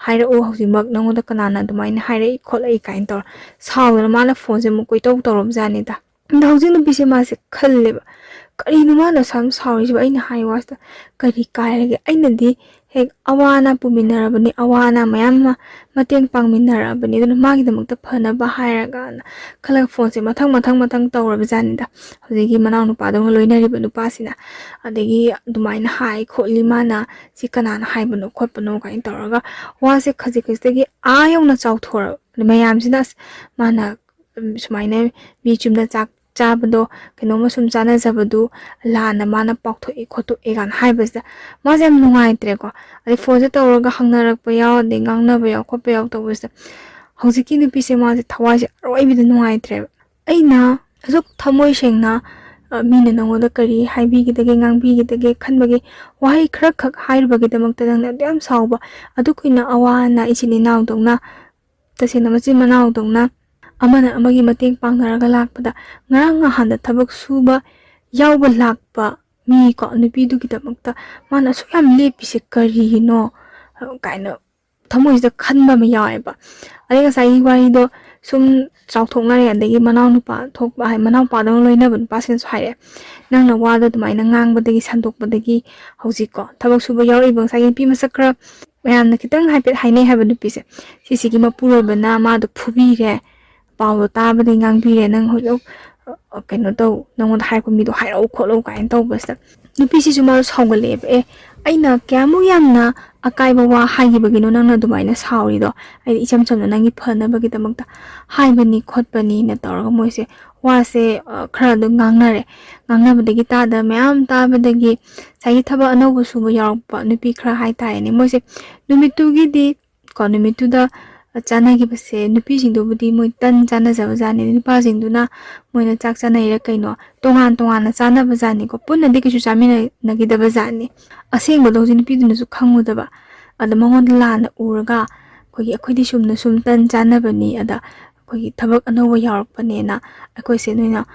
ꯍꯥꯏꯔꯛꯎ ꯍꯧꯖꯤꯛꯃꯛ, ꯅꯪꯉꯣꯟꯗ ꯀꯅꯥꯅ ꯑꯗꯨꯃꯥꯏꯅ ꯍꯥꯏꯔꯛꯏ ꯈꯣꯠꯂꯛꯏ?" ꯀꯥꯏꯅ ꯇꯧꯔ ꯁꯥꯎꯗꯅ ꯃꯥꯅ ꯐꯣꯟꯁꯦ ꯑꯃꯨꯛ ꯀꯣꯏꯇꯧ ꯇꯧꯔꯕꯖꯥꯠꯅꯤꯗ꯫ ꯑꯗꯣ ꯍꯧꯖꯤꯛ ꯅꯨꯄꯤꯁꯦ ꯃꯥꯁꯦ ꯈꯜꯂꯦꯕ, "ꯀꯔꯤꯅꯣ ꯃꯥꯅ ꯑꯁꯨꯛ ꯌꯥꯝ ꯁꯥꯎꯔꯤꯁꯤꯕꯣ? ꯑꯩꯅ ꯍꯥꯏ ꯋꯥꯁꯤꯗ ꯀꯔꯤ ꯀꯥꯏꯔꯒꯦ? ꯑꯩꯅꯗꯤ ꯍꯦꯛ ꯑꯋꯥ ꯑꯅꯥ ꯄꯨꯃꯤꯟꯅꯔꯕꯅꯤ, ꯑꯋꯥ ꯑꯅꯥ ꯃꯌꯥꯝ ꯑꯃ ꯃꯇꯦꯡ ꯄꯥꯡꯃꯤꯟꯅꯔꯛꯑꯕꯅꯤ, ꯑꯗꯨꯅ ꯃꯥꯒꯤꯗꯃꯛꯇ ꯐꯅꯕ ꯍꯥꯏꯔꯒꯅ" ꯈꯜꯂꯒ ꯐꯣꯟꯁꯦ ꯃꯊꯪ ꯃꯊꯪ ꯃꯊꯪ ꯇꯧꯔꯕꯖꯥꯠꯅꯤꯗ, ꯍꯧꯖꯤꯛꯀꯤ ꯃꯅꯥꯎꯅꯨꯄꯥꯗꯧꯅ ꯂꯣꯏꯅꯔꯤꯕ ꯅꯨꯄꯥꯁꯤꯅ꯫ ꯑꯗꯒꯤ ꯑꯗꯨꯃꯥꯏꯅ ꯍꯥꯏ ꯈꯣꯠꯂꯤ, ꯃꯥꯅ ꯁꯤ ꯀꯅꯥꯅ ꯍꯥꯏꯕꯅꯣ ꯈꯣꯠꯄꯅꯣ ꯀꯥꯏꯅ ꯇꯧꯔꯒ ꯋꯥꯁꯦ ꯈꯖꯤꯛ ꯈꯖꯤꯛꯇꯒꯤ ꯑꯥ ꯌꯧꯅ ꯆꯥꯎꯊꯣꯔꯛ ꯃꯌꯥꯝꯁꯤꯅ, ꯑꯁ, ꯃꯥꯅ, ꯎꯝ, ꯁꯨꯃꯥꯏꯅ ꯃꯤ ꯆꯨꯝꯅ ꯆꯥꯛ ꯆꯥꯕꯗꯣ, ꯀꯩꯅꯣꯝꯃ ꯁꯨꯝ ꯆꯥꯅꯖꯕꯗꯨ ꯂꯥꯟꯅ ꯃꯥꯅ ꯄꯥꯎꯊꯣꯛꯑꯦ ꯈꯣꯠꯇꯣꯛꯑꯦ ꯀꯥꯏꯅ ꯍꯥꯏꯕꯁꯤꯗ ꯃꯥꯁꯦ ꯌꯥꯝ ꯅꯨꯡꯉꯥꯏꯇ꯭ꯔꯦꯀꯣ꯫ ꯑꯗꯩ ꯐꯣꯟꯁꯦ ꯇꯧꯔꯒ ꯍꯪꯅꯔꯛꯄ ꯌꯥꯎ, ꯑꯗꯩ ꯉꯥꯡꯅꯕ ꯌꯥꯎ ꯈꯣꯠꯄ ꯌꯥꯎ ꯇꯧꯕꯁꯤꯗ ꯍꯧꯖꯤꯛꯀꯤ ꯅꯨꯄꯤꯁꯦ ꯃꯥꯁꯦ ꯊꯋꯥꯏꯁꯦ ꯑꯔꯣꯏꯕꯤꯗ ꯅꯨꯡꯉꯥꯏꯇ꯭ꯔꯦꯕ꯫ ꯑꯩꯅ ꯑꯁꯨꯛ ꯊꯃꯣꯏ ꯁꯦꯡꯅ, ꯑ, ꯃꯤꯅ ꯅꯉꯣꯟꯗ ꯀꯔꯤ ꯍꯥꯏꯕꯤꯒꯗꯒꯦ, ꯉꯥꯡꯕꯤꯒꯗꯒꯦ ꯈꯟꯕꯒꯤ ꯋꯥꯍꯩ ꯈꯔꯈꯛ ꯍꯥꯏꯔꯨꯕꯒꯤꯗꯃꯛꯇ ꯅꯪꯅ ꯑꯗꯨ ꯌꯥꯝ ꯁꯥꯎꯕ, ꯑꯗꯨꯛ ꯀꯨꯏꯅ ꯑꯋꯥ ꯑꯅꯥ ꯏꯆꯤꯟ ꯏꯅꯥꯎꯗꯧꯅ, ꯇꯁꯦꯡꯅ ꯃꯆꯤꯟ ꯃꯅꯥꯎꯗꯧꯅ ꯑꯃꯅ ꯑꯃꯒꯤ ꯃꯇꯦꯡ ꯄꯥꯡꯅꯔꯒ ꯂꯥꯛꯄꯗ ꯉꯔꯥꯡ ꯅꯍꯥꯟꯗ ꯊꯕꯛ ꯁꯨꯕ ꯌꯥꯎꯕ ꯂꯥꯛꯄ ꯃꯤ ꯀꯣ, ꯅꯨꯄꯤꯗꯨꯒꯤꯗꯃꯛꯇ ꯃꯥꯅ ꯑꯁꯨꯛ ꯌꯥꯝ ꯂꯦꯞꯄꯤꯁꯦ ꯀꯔꯤꯒꯤꯅꯣ ꯀꯥꯏꯅ ꯊꯃꯣꯏꯁꯤꯗ ꯈꯟꯕ ꯑꯃ ꯌꯥꯎꯋꯦꯕ꯫ ꯑꯗꯩ ꯉꯁꯥꯏꯒꯤ ꯋꯥꯔꯤꯗꯣ ꯁꯨꯝ ꯆꯥꯎꯊꯣꯛꯅꯔꯦ, ꯑꯗꯒꯤ ꯃꯅꯥꯎꯅꯨꯄꯥ ꯊꯣꯛꯄ ꯍꯥꯏ, ꯃꯅꯥꯎꯄꯥꯗꯧꯅ ꯂꯣꯏꯅꯕ ꯅꯨꯄꯥꯁꯤꯅꯁꯨ ꯍꯥꯏꯔꯛꯑꯦ, "ꯅꯪꯅ ꯋꯥꯗꯣ ꯑꯗꯨꯃꯥꯏꯅ ꯉꯥꯡꯕꯗꯒꯤ, ꯁꯟꯗꯣꯛꯄꯗꯒꯤ ꯍꯧꯖꯤꯛꯀꯣ ꯊꯕꯛ ꯁꯨꯕ ꯌꯥꯎꯔꯛꯏꯕ ꯉꯁꯥꯏꯒꯤ ꯅꯨꯄꯤ ꯃꯁꯛ ꯈꯔ ꯃꯌꯥꯝꯅ ꯈꯤꯇꯪ ꯍꯥꯏꯐꯦꯠ ꯍꯥꯏꯅꯩ ꯍꯥꯏꯕ ꯅꯨꯄꯤꯁꯦ, ꯁꯤꯁꯤꯒꯤ ꯃꯄꯨꯔꯣꯏꯕꯅ ꯃꯥꯗꯣ ꯐꯨꯕꯤꯔꯦ, ꯄꯥꯎꯗꯣ ꯇꯥꯕꯗꯒꯤ ꯉꯥꯡꯕꯤꯔꯦ, ꯅꯪ ꯍꯧꯖꯤꯛ, ꯑ, ꯀꯩꯅꯣ ꯇꯧ, ꯅꯪꯉꯣꯟꯗ ꯍꯥꯏꯔꯛꯄ ꯃꯤꯗꯣ ꯍꯥꯏꯔꯛꯎ ꯈꯣꯠꯂꯨ" ꯀꯥꯏꯅ ꯇꯧꯕꯁꯤꯗ ꯅꯨꯄꯤꯁꯤꯁꯨ ꯃꯥꯗꯣ ꯁꯥꯎꯒꯠꯂꯛꯑꯦꯕ꯫ "ꯑꯦ, ꯑꯩꯅ ꯀꯌꯥꯃꯨꯛ ꯌꯥꯝꯅ ꯑꯀꯥꯏꯕ ꯋꯥ ꯍꯥꯏꯈꯤꯕꯒꯤꯅꯣ ꯅꯪꯅ ꯑꯗꯨꯃꯥꯏꯅ ꯁꯥꯎꯔꯤꯗꯣ? ꯑꯩꯗꯤ ꯏꯆꯝ ꯆꯝꯅ ꯅꯪꯒꯤ ꯐꯅꯕꯒꯤꯗꯃꯛꯇ ꯍꯥꯏꯕꯅꯤ ꯈꯣꯠꯄꯅꯤꯅ" ꯇꯧꯔꯒ ꯃꯣꯏꯁꯦ ꯋꯥꯁꯦ, ꯑ, ꯈꯔ ꯑꯗꯨꯝ ꯉꯥꯡꯅꯔꯦ꯫ ꯉꯥꯡꯅꯕꯗꯒꯤ ꯇꯥꯗ ꯃꯌꯥꯝ ꯇꯥꯕꯗꯒꯤ ꯉꯁꯥꯏꯒꯤ ꯊꯕꯛ ꯑꯅꯧꯕ ꯁꯨꯕ ꯌꯥꯎꯔꯛꯄ ꯅꯨꯄꯤ ꯈꯔ ꯍꯥꯏꯇꯥꯔꯦꯅꯦ, ꯃꯣꯏꯁꯦ ꯅꯨꯃꯤꯠꯇꯨꯒꯤꯗꯤ ꯀꯣ, ꯅꯨꯃꯤꯠꯇꯨꯗ ꯆꯥꯅꯈꯤꯕꯁꯦ, ꯅꯨꯄꯤꯁꯤꯡꯗꯨꯕꯨꯗꯤ ꯃꯣꯏ ꯇꯟ ꯆꯥꯅꯖꯕ ꯖꯥꯠꯅꯤ, ꯅꯨꯄꯥꯁꯤꯡꯗꯨꯅ ꯃꯣꯏꯅ ꯆꯥꯛ ꯆꯥꯅꯩꯔ ꯀꯩꯅꯣ, ꯇꯣꯉꯥꯟ ꯇꯣꯉꯥꯟꯅ ꯆꯥꯅꯕ ꯖꯥꯠꯅꯤꯀꯣ, ꯄꯨꯟꯅꯗꯤ ꯀꯩꯁꯨ ꯆꯥꯃꯤꯟꯅꯈꯤꯗꯕ ꯖꯥꯠꯅꯤ꯫ ꯑꯁꯦꯡꯕꯗꯣ ꯍꯧꯖꯤꯛ ꯅꯨꯄꯤꯗꯨꯅꯁꯨ ꯈꯪꯉꯨꯗꯕ, ꯑꯗ ꯃꯉꯣꯟꯗ ꯂꯥꯟꯅ ꯎꯔꯒ, "ꯑꯩꯈꯣꯏꯒꯤ, ꯑꯩꯈꯣꯏꯗꯤ ꯁꯨꯝꯅ ꯁꯨꯝ ꯇꯟ ꯆꯥꯅꯕꯅꯤ, ꯑꯗ ꯑꯩꯈꯣꯏꯒꯤ ꯊꯕꯛ ꯑꯅꯧꯕ ꯌꯥꯎꯔꯛꯄꯅꯦꯅ ꯑꯩꯈꯣꯏꯁꯦ ꯅꯣꯏꯅ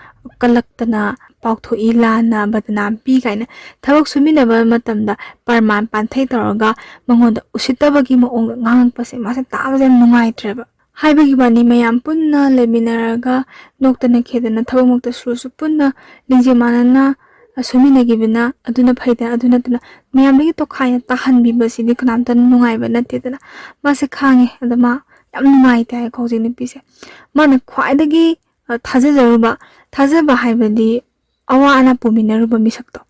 ꯀꯜꯂꯛꯇꯅ ꯄꯥꯎꯊꯣꯛꯏ, ꯂꯥꯟꯅ ꯕꯗꯅꯥꯝ ꯄꯤ" ꯀꯥꯏꯅ ꯊꯕꯛ ꯁꯨꯃꯤꯟꯅꯕ ꯃꯇꯝꯗ ꯄ꯭ꯔꯃꯥꯟ ꯄꯥꯟꯊꯩ ꯇꯧꯔꯒ ꯃꯉꯣꯟꯗ ꯎꯁꯤꯠꯇꯕꯒꯤ ꯃꯑꯣꯡꯗ ꯉꯥꯡꯉꯛꯄꯁꯦ ꯃꯥꯁꯦ ꯇꯥꯕꯁꯦ ꯌꯥꯝ ꯅꯨꯡꯉꯥꯏꯇ꯭ꯔꯦꯕ꯫ ꯍꯥꯏꯕꯒꯤ ꯋꯥꯅꯤ, ꯃꯌꯥꯝ ꯄꯨꯟꯅ ꯂꯩꯃꯤꯟꯅꯔꯒ ꯅꯣꯛꯇꯅ ꯈꯦꯗꯅ ꯊꯕꯛꯃꯛꯇ ꯁꯨꯔꯁꯨ ꯄꯨꯟꯅ ꯂꯤꯡꯖꯦꯜ ꯃꯥꯟꯅꯅ, ꯑ, ꯁꯨꯃꯤꯟꯅꯈꯤꯕꯅ ꯑꯗꯨꯅ ꯐꯩꯗꯅ꯫ ꯑꯗꯨ ꯅꯠꯇꯅ ꯃꯌꯥꯝꯗꯒꯤ ꯇꯣꯈꯥꯏꯅ ꯇꯥꯍꯟꯕꯤꯕꯁꯤꯗꯤ ꯀꯅꯥꯝꯇꯅ ꯅꯨꯡꯉꯥꯏꯕ ꯅꯠꯇꯦꯗꯅ꯫ ꯃꯥꯁꯦ ꯈꯥꯡꯉꯦ, ꯑꯗ ꯃꯥ ꯌꯥꯝ ꯅꯨꯡꯉꯥꯏꯇꯦ ꯍꯥꯏꯀꯣ ꯍꯧꯖꯤꯛ ꯅꯨꯄꯤꯁꯦ꯫ ꯃꯥꯅ ꯈ꯭ꯋꯥꯏꯗꯒꯤ, ꯑ, ꯊꯥꯖꯖꯔꯨꯕ, ꯊꯥꯖꯕ ꯍꯥꯏꯕꯗꯤ ꯑꯋꯥ ꯑꯅꯥ ꯄꯨꯃꯤꯟꯅꯔꯨꯕ ꯃꯤꯁꯛꯇꯣ꯫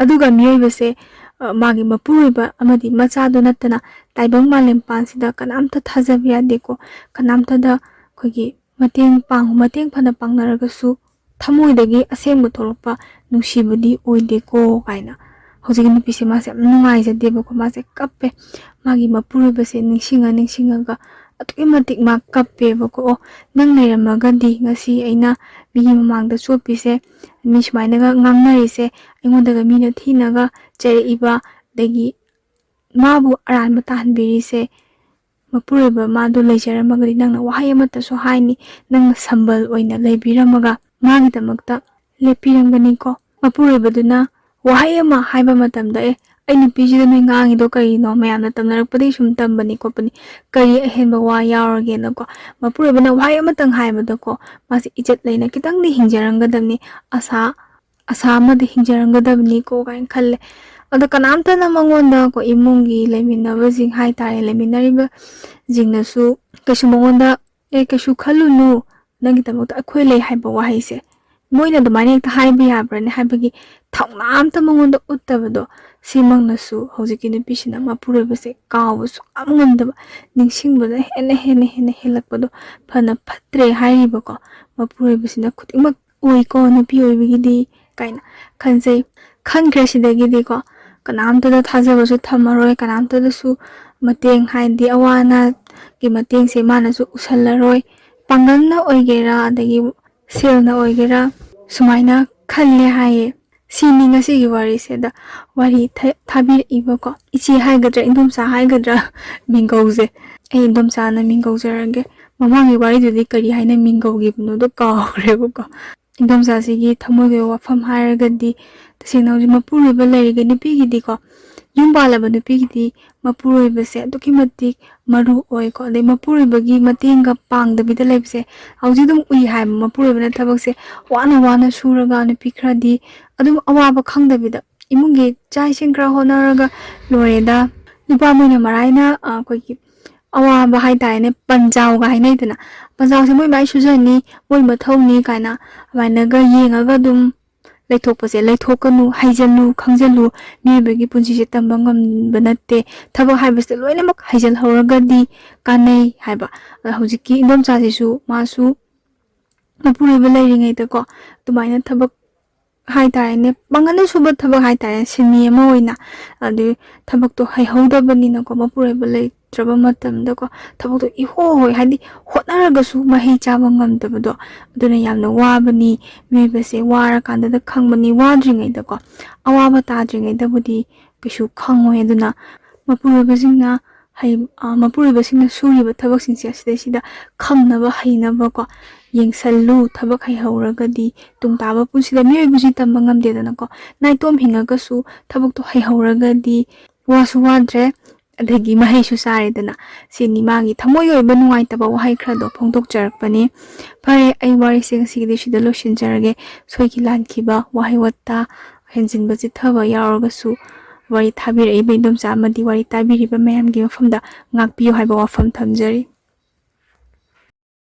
ꯑꯗꯨꯒ ꯃꯤꯑꯣꯏꯕꯁꯦ, ꯑ, ꯃꯥꯒꯤ ꯃꯄꯨꯔꯣꯏꯕ ꯑꯃꯗꯤ ꯃꯆꯥꯗꯣ ꯅꯠꯇꯅ ꯇꯥꯏꯕꯪ ꯃꯥꯂꯦꯝ ꯄꯥꯟꯁꯤꯗ ꯀꯅꯥꯝꯇ ꯊꯥꯖꯕ ꯌꯥꯗꯦꯀꯣ꯫ ꯀꯅꯥꯝꯇꯗ ꯑꯩꯈꯣꯏꯒꯤ ꯃꯇꯦꯡ ꯄꯥꯡ-, ꯃꯇꯦꯡ ꯐꯅ ꯄꯥꯡꯅꯔꯒꯁꯨ ꯊꯃꯣꯏꯗꯒꯤ ꯑꯁꯦꯡꯕ ꯊꯣꯛꯂꯛꯄ ꯅꯨꯡꯁꯤꯕꯗꯤ ꯑꯣꯏꯗꯦꯀꯣ ꯀꯥꯏꯅ꯫ ꯍꯧꯖꯤꯛꯀꯤ ꯅꯨꯄꯤꯁꯦ ꯃꯥꯁꯦ ꯌꯥꯝ ꯅꯨꯡꯉꯥꯏꯖꯗꯦꯕꯀꯣ, ꯃꯥꯁꯦ ꯀꯞꯄꯦ꯫ ꯃꯥꯒꯤ ꯃꯄꯨꯔꯣꯏꯕꯁꯦ ꯅꯤꯡꯁꯤꯡꯉ ꯅꯤꯡꯁꯤꯡꯉꯒ ꯑꯗꯨꯛꯀꯤ ꯃꯇꯤꯛ ꯃꯥ ꯀꯞꯄꯦꯕꯀꯣ꯫ "ꯑꯣ, ꯅꯪ ꯂꯩꯔꯝꯃꯒꯗꯤ ꯉꯁꯤ ꯑꯩꯅ ꯃꯤꯒꯤ ꯃꯃꯥꯡꯗ ꯆꯣꯠꯄꯤꯁꯦ, ꯃꯤ ꯁꯨꯃꯥꯏꯅꯒ ꯉꯥꯡꯅꯔꯤꯁꯦ, ꯑꯩꯉꯣꯟꯗꯒ ꯃꯤꯅ ꯊꯤꯅꯒ ꯆꯩꯔꯛꯏꯕ, ꯑꯗꯒꯤ ꯃꯥꯕꯨ ꯑꯔꯥꯟꯕ ꯇꯥꯍꯟꯕꯤꯔꯤꯁꯦ, ꯃꯄꯨꯔꯣꯏꯕ ꯃꯥꯗꯣ ꯂꯩꯖꯔꯝꯃꯒꯗꯤ ꯅꯪꯅ ꯋꯥꯍꯩ ꯑꯃꯠꯇꯁꯨ ꯍꯥꯏꯅꯤ, ꯅꯪꯅ ꯁꯝꯕꯜ ꯑꯣꯏꯅ ꯂꯩꯕꯤꯔꯝꯃꯒ ꯃꯥꯒꯤꯗꯃꯛꯇ ꯂꯦꯞꯄꯤꯔꯝꯒꯅꯤꯀꯣ꯫" ꯃꯄꯨꯔꯣꯏꯕꯗꯨꯅ ꯋꯥꯍꯩ ꯑꯃ ꯍꯥꯏꯕ ꯃꯇꯝꯗ, "ꯑꯦ, ꯑꯩ ꯅꯨꯄꯤꯁꯤꯗ ꯅꯣꯏ ꯉꯥꯡꯉꯤꯗꯣ ꯀꯔꯤꯅꯣ? ꯃꯌꯥꯝꯅ ꯇꯝꯅꯔꯛꯄꯗꯒꯤ ꯁꯨꯝ ꯇꯝꯕꯅꯤ ꯈꯣꯠꯄꯅꯤ, ꯀꯔꯤ ꯑꯍꯦꯟꯕ ꯋꯥ ꯌꯥꯎꯔꯒꯦꯅꯀꯣ?" ꯃꯄꯨꯔꯣꯏꯕꯅ ꯋꯥꯍꯩ ꯑꯃꯇꯪ ꯍꯥꯏꯕꯗꯀꯣ, ꯃꯥꯁꯦ ꯏꯖꯠ ꯂꯩꯅ ꯈꯤꯇꯪꯗꯤ ꯍꯤꯡꯖꯔꯝꯒꯗꯕꯅꯤ, ꯑꯁꯥ, ꯑꯁꯥ ꯑꯃꯗꯤ ꯍꯤꯡꯖꯔꯝꯒꯗꯕꯅꯤꯀꯣ ꯀꯥꯏꯅ ꯈꯜꯂꯦ꯫ ꯑꯗꯣ ꯀꯅꯥꯝꯇꯅ ꯃꯉꯣꯟꯗ ꯀꯣ, ꯏꯃꯨꯡꯒꯤ ꯂꯩꯃꯤꯟꯅꯕꯁꯤꯡ ꯍꯥꯏꯇꯥꯔꯦ, ꯂꯩꯃꯤꯟꯅꯔꯤꯕꯁꯤꯡꯅꯁꯨ ꯀꯩꯁꯨ ꯃꯉꯣꯟꯗ, "ꯑꯦ, ꯀꯩꯁꯨ ꯈꯜꯂꯨꯅꯨ, ꯅꯪꯒꯤꯗꯃꯛꯇ ꯑꯩꯈꯣꯏ ꯂꯩ" ꯍꯥꯏꯕ ꯋꯥꯍꯩꯁꯦ ꯃꯣꯏꯅ ꯑꯗꯨꯃꯥꯏꯅ ꯍꯦꯛꯇ ꯍꯥꯏꯕ ꯌꯥꯕ꯭ꯔꯅꯦ ꯍꯥꯏꯕꯒꯤ ꯊꯧꯅꯥ ꯑꯝꯇ ꯃꯉꯣꯟꯗ ꯎꯠꯇꯕꯗꯣ, ꯁꯤꯃꯛꯅꯁꯨ ꯍꯧꯖꯤꯛꯀꯤ ꯅꯨꯄꯤꯁꯤꯅ ꯃꯄꯨꯔꯣꯏꯕꯁꯦ ꯀꯥꯎꯕ ꯁꯨꯡꯉꯝ ꯉꯝꯗꯕ, ꯅꯤꯡꯁꯤꯡꯕꯅ ꯍꯦꯟꯅ ꯍꯦꯟꯅ ꯍꯦꯟꯅ ꯍꯦꯜꯂꯛꯄꯗꯣ, ꯐꯅ ꯐꯠꯇ꯭ꯔꯦ ꯍꯥꯏꯔꯤꯕꯀꯣ ꯃꯄꯨꯔꯣꯏꯕꯁꯤꯅ ꯈꯨꯗꯤꯡꯃꯛ ꯑꯣꯏꯀꯣ, ꯅꯨꯄꯤ ꯑꯣꯏꯕꯒꯤꯗꯤ ꯀꯥꯏꯅ ꯈꯟꯖꯩ꯫ ꯈꯟꯈ꯭ꯔꯦ ꯁꯤꯗꯒꯤꯗꯤꯀꯣ, ꯀꯅꯥꯝꯇꯗ ꯊꯥꯖꯕꯁꯨ ꯊꯝꯃꯔꯣꯏ, ꯀꯅꯥꯝꯇꯗꯁꯨ ꯃꯇꯦꯡ, ꯍꯥꯏꯗꯤ ꯑꯋꯥ ꯑꯅꯥꯒꯤ ꯃꯇꯦꯡꯁꯦ ꯃꯥꯅꯁꯨ ꯎꯁꯜꯂꯔꯣꯏ꯫ ꯄꯥꯡꯒꯜꯅ ꯑꯣꯏꯒꯦꯔꯥ, ꯑꯗꯒꯤ ꯁꯦꯜꯅ ꯑꯣꯏꯒꯦꯔꯥ, ꯁꯨꯃꯥꯏꯅ ꯈꯜꯂꯦ ꯍꯥꯏꯌꯦ꯫ ꯁꯤꯅꯤ ꯉꯁꯤꯒꯤ ꯋꯥꯔꯤꯁꯦ꯫ ꯑꯗ ꯋꯥꯔꯤ ꯊ-, ꯊꯥꯕꯤꯔꯛꯏꯕꯀꯣ ꯏꯆꯦ ꯍꯥꯏꯒꯗ꯭ꯔꯥ, ꯏꯟꯗꯣꯝꯆꯥ ꯍꯥꯏꯒꯗ꯭ꯔꯥ, ꯃꯤꯡꯒꯧꯁꯦ, ꯑꯩ ꯏꯟꯗꯣꯝꯆꯥꯅ ꯃꯤꯡꯒꯧꯖꯔꯒꯦ꯫ ꯃꯃꯥꯡꯒꯤ ꯋꯥꯔꯤꯗꯨꯗꯤ ꯀꯔꯤ ꯍꯥꯏꯅ ꯃꯤꯡꯒꯧꯈꯤꯕꯅꯣꯗꯣ ꯀꯥꯎꯈ꯭ꯔꯦꯕꯀꯣ꯫ ꯏꯟꯗꯣꯝꯆꯥꯁꯤꯒꯤ ꯊꯃꯣꯏꯒꯤ ꯋꯥꯐꯝ ꯍꯥꯏꯔꯒꯗꯤ, ꯇꯁꯦꯡꯅ ꯍꯧꯖꯤꯛ ꯃꯄꯨꯔꯣꯏꯕ ꯂꯩꯔꯤꯈꯩ ꯅꯨꯄꯤꯒꯤꯗꯤꯀꯣ, ꯌꯨꯝ ꯄꯥꯜꯂꯕ ꯅꯨꯄꯤꯒꯤꯗꯤ ꯃꯄꯨꯔꯣꯏꯕꯁꯦ ꯑꯗꯨꯛꯀꯤ ꯃꯇꯤꯛ ꯃꯔꯨ ꯑꯣꯏꯀꯣ꯫ ꯑꯗꯩ ꯃꯄꯨꯔꯣꯏꯕꯒꯤ ꯃꯇꯦꯡꯒ ꯄꯥꯡꯗꯕꯤꯗ ꯂꯩꯕꯁꯦ ꯍꯧꯖꯤꯛ ꯑꯗꯨꯝ ꯎꯏ ꯍꯥꯏꯕ꯫ ꯃꯄꯨꯔꯣꯏꯕꯅ ꯊꯕꯛꯁꯦ ꯋꯥꯅ ꯋꯥꯅ ꯁꯨꯔꯒ ꯅꯨꯄꯤ ꯈꯔꯗꯤ ꯑꯗꯨꯝ ꯑꯋꯥꯕ ꯈꯪꯗꯕꯤꯗ ꯏꯃꯨꯡꯒꯤ ꯆꯥꯛ ꯏꯁꯤꯡ ꯈꯔ ꯍꯣꯠꯅꯔꯒ ꯂꯣꯏꯔꯦꯗ꯫ ꯅꯨꯄꯥ ꯃꯣꯏꯅ ꯃꯔꯥꯏꯅ, ꯑ, ꯑꯩꯈꯣꯏꯒꯤ ꯑꯋꯥꯕ ꯍꯥꯏꯇꯥꯔꯦꯅꯦ, ꯄꯟꯖꯥꯎꯒ ꯍꯥꯏꯅꯩꯗꯅ, ꯄꯟꯖꯥꯎꯁꯦ ꯃꯣꯏ ꯃꯥꯏ ꯁꯨꯖꯅꯤ, ꯃꯣꯏ ꯃꯊꯧꯅꯤ ꯀꯥꯏꯅ ꯑꯗꯨꯃꯥꯏꯅꯒ ꯌꯦꯡꯉꯒ ꯑꯗꯨꯝ ꯂꯩꯊꯣꯛꯄꯁꯦ, ꯂꯩꯊꯣꯛꯀꯅꯨ, ꯍꯩꯖꯜꯂꯨ, ꯈꯪꯖꯜꯂꯨ꯫ ꯃꯤꯑꯣꯏꯕꯒꯤ ꯄꯨꯟꯁꯤꯁꯦ ꯇꯝꯕ ꯉꯝꯕ ꯅꯠꯇꯦ꯫ ꯊꯕꯛ ꯍꯥꯏꯕꯁꯤꯗ ꯂꯣꯏꯅꯃꯛ ꯍꯩꯖꯜꯍꯧꯔꯒꯗꯤ ꯀꯥꯟꯅꯩ ꯍꯥꯏꯕ꯫ ꯑꯗ ꯍꯧꯖꯤꯛꯀꯤ ꯏꯟꯗꯣꯝꯆꯥꯁꯤꯁꯨ ꯃꯥꯁꯨ ꯃꯄꯨꯔꯣꯏꯕ ꯂꯩꯔꯤꯉꯩꯗꯀꯣ ꯑꯗꯨꯃꯥꯏꯅ ꯊꯕꯛ ꯍꯥꯏꯇꯥꯔꯦꯅꯦ, ꯄꯥꯡꯒꯜꯗ ꯁꯨꯕ ꯊꯕꯛ ꯍꯥꯏꯇꯥꯔꯦ, ꯁꯤꯟꯃꯤ ꯑꯃ ꯑꯣꯏꯅ꯫ ꯑꯗꯨ ꯊꯕꯛꯇꯣ ꯍꯩꯍꯧꯗꯕꯅꯤꯅꯀꯣ, ꯃꯄꯨꯔꯣꯏꯕ ꯂꯩꯇ꯭ꯔꯕ ꯃꯇꯝꯗꯀꯣ ꯊꯕꯛꯇꯣ ꯏꯍꯣ ꯍꯣꯏ, ꯍꯥꯏꯗꯤ ꯍꯣꯠꯅꯔꯒꯁꯨ ꯃꯍꯩ ꯆꯥꯕ ꯉꯝꯗꯕꯗꯣ꯫ ꯑꯗꯨꯅ ꯌꯥꯝꯅ ꯋꯥꯕꯅꯤ꯫ ꯃꯤꯑꯣꯏꯕꯁꯦ ꯋꯥꯔꯀꯥꯟꯗꯗ ꯈꯪꯕꯅꯤ, ꯋꯥꯗ꯭ꯔꯤꯉꯩꯗꯀꯣ, ꯑꯋꯥꯕ ꯇꯥꯗ꯭ꯔꯤꯉꯩꯗꯕꯨꯗꯤ ꯀꯩꯁꯨ ꯈꯪꯉꯣꯏ꯫ ꯑꯗꯨꯅ ꯃꯄꯨꯔꯣꯏꯕꯁꯤꯡꯅ ꯍꯩ-, ꯑ, ꯃꯄꯨꯔꯣꯏꯕꯁꯤꯡꯅ ꯁꯨꯔꯤꯕ ꯊꯕꯛꯁꯤꯡꯁꯦ ꯑꯁꯤꯗꯩꯁꯤꯗ ꯈꯪꯅꯕ, ꯍꯩꯅꯕꯀꯣ, ꯌꯦꯡꯁꯜꯂꯨ꯫ ꯊꯕꯛ ꯍꯩꯍꯧꯔꯒꯗꯤ ꯇꯨꯡ ꯇꯥꯕ ꯄꯨꯟꯁꯤꯗ ꯃꯤꯑꯣꯏꯕꯁꯤ ꯇꯝꯕ ꯉꯝꯗꯦꯗꯅꯀꯣ꯫ ꯅꯥꯏꯇꯣꯝ ꯍꯤꯡꯉꯒꯁꯨ ꯊꯕꯛꯇꯣ ꯍꯩꯍꯧꯔꯒꯗꯤ ꯋꯥꯁꯨ ꯋꯥꯗ꯭ꯔꯦ, ꯑꯗꯒꯤ ꯃꯍꯩꯁꯨ ꯆꯥꯔꯦꯗꯅ꯫ ꯁꯤꯅꯤ ꯃꯥꯒꯤ ꯊꯃꯣꯏꯒꯤ ꯑꯣꯏꯕ ꯅꯨꯡꯉꯥꯏꯇꯕ ꯋꯥꯍꯩ ꯈꯔꯗꯣ ꯐꯣꯡꯗꯣꯛꯆꯔꯛꯄꯅꯤ꯫ ꯐꯔꯦ, ꯑꯩ ꯋꯥꯔꯤꯁꯦ ꯉꯁꯤꯒꯤꯗꯤ ꯁꯤꯗ ꯂꯣꯏꯁꯤꯟꯖꯔꯒꯦ꯫ ꯁꯣꯏꯈꯤ ꯂꯥꯟꯈꯤꯕ, ꯋꯥꯍꯩ ꯋꯥꯇꯥ, ꯍꯦꯟꯖꯤꯟꯕ ꯆꯤꯠꯊꯕ ꯌꯥꯎꯔꯒꯁꯨ ꯋꯥꯔꯤ ꯊꯥꯕꯤꯔꯛꯏꯕ ꯏꯟꯗꯣꯝꯆꯥ ꯑꯃꯗꯤ ꯋꯥꯔꯤ ꯇꯥꯕꯤꯔꯤꯕ ꯃꯌꯥꯝꯒꯤ ꯃꯐꯝꯗ ꯉꯥꯛꯄꯤꯌꯨ ꯍꯥꯏꯕ ꯋꯥꯐꯝ ꯊꯝꯖꯔꯤ꯫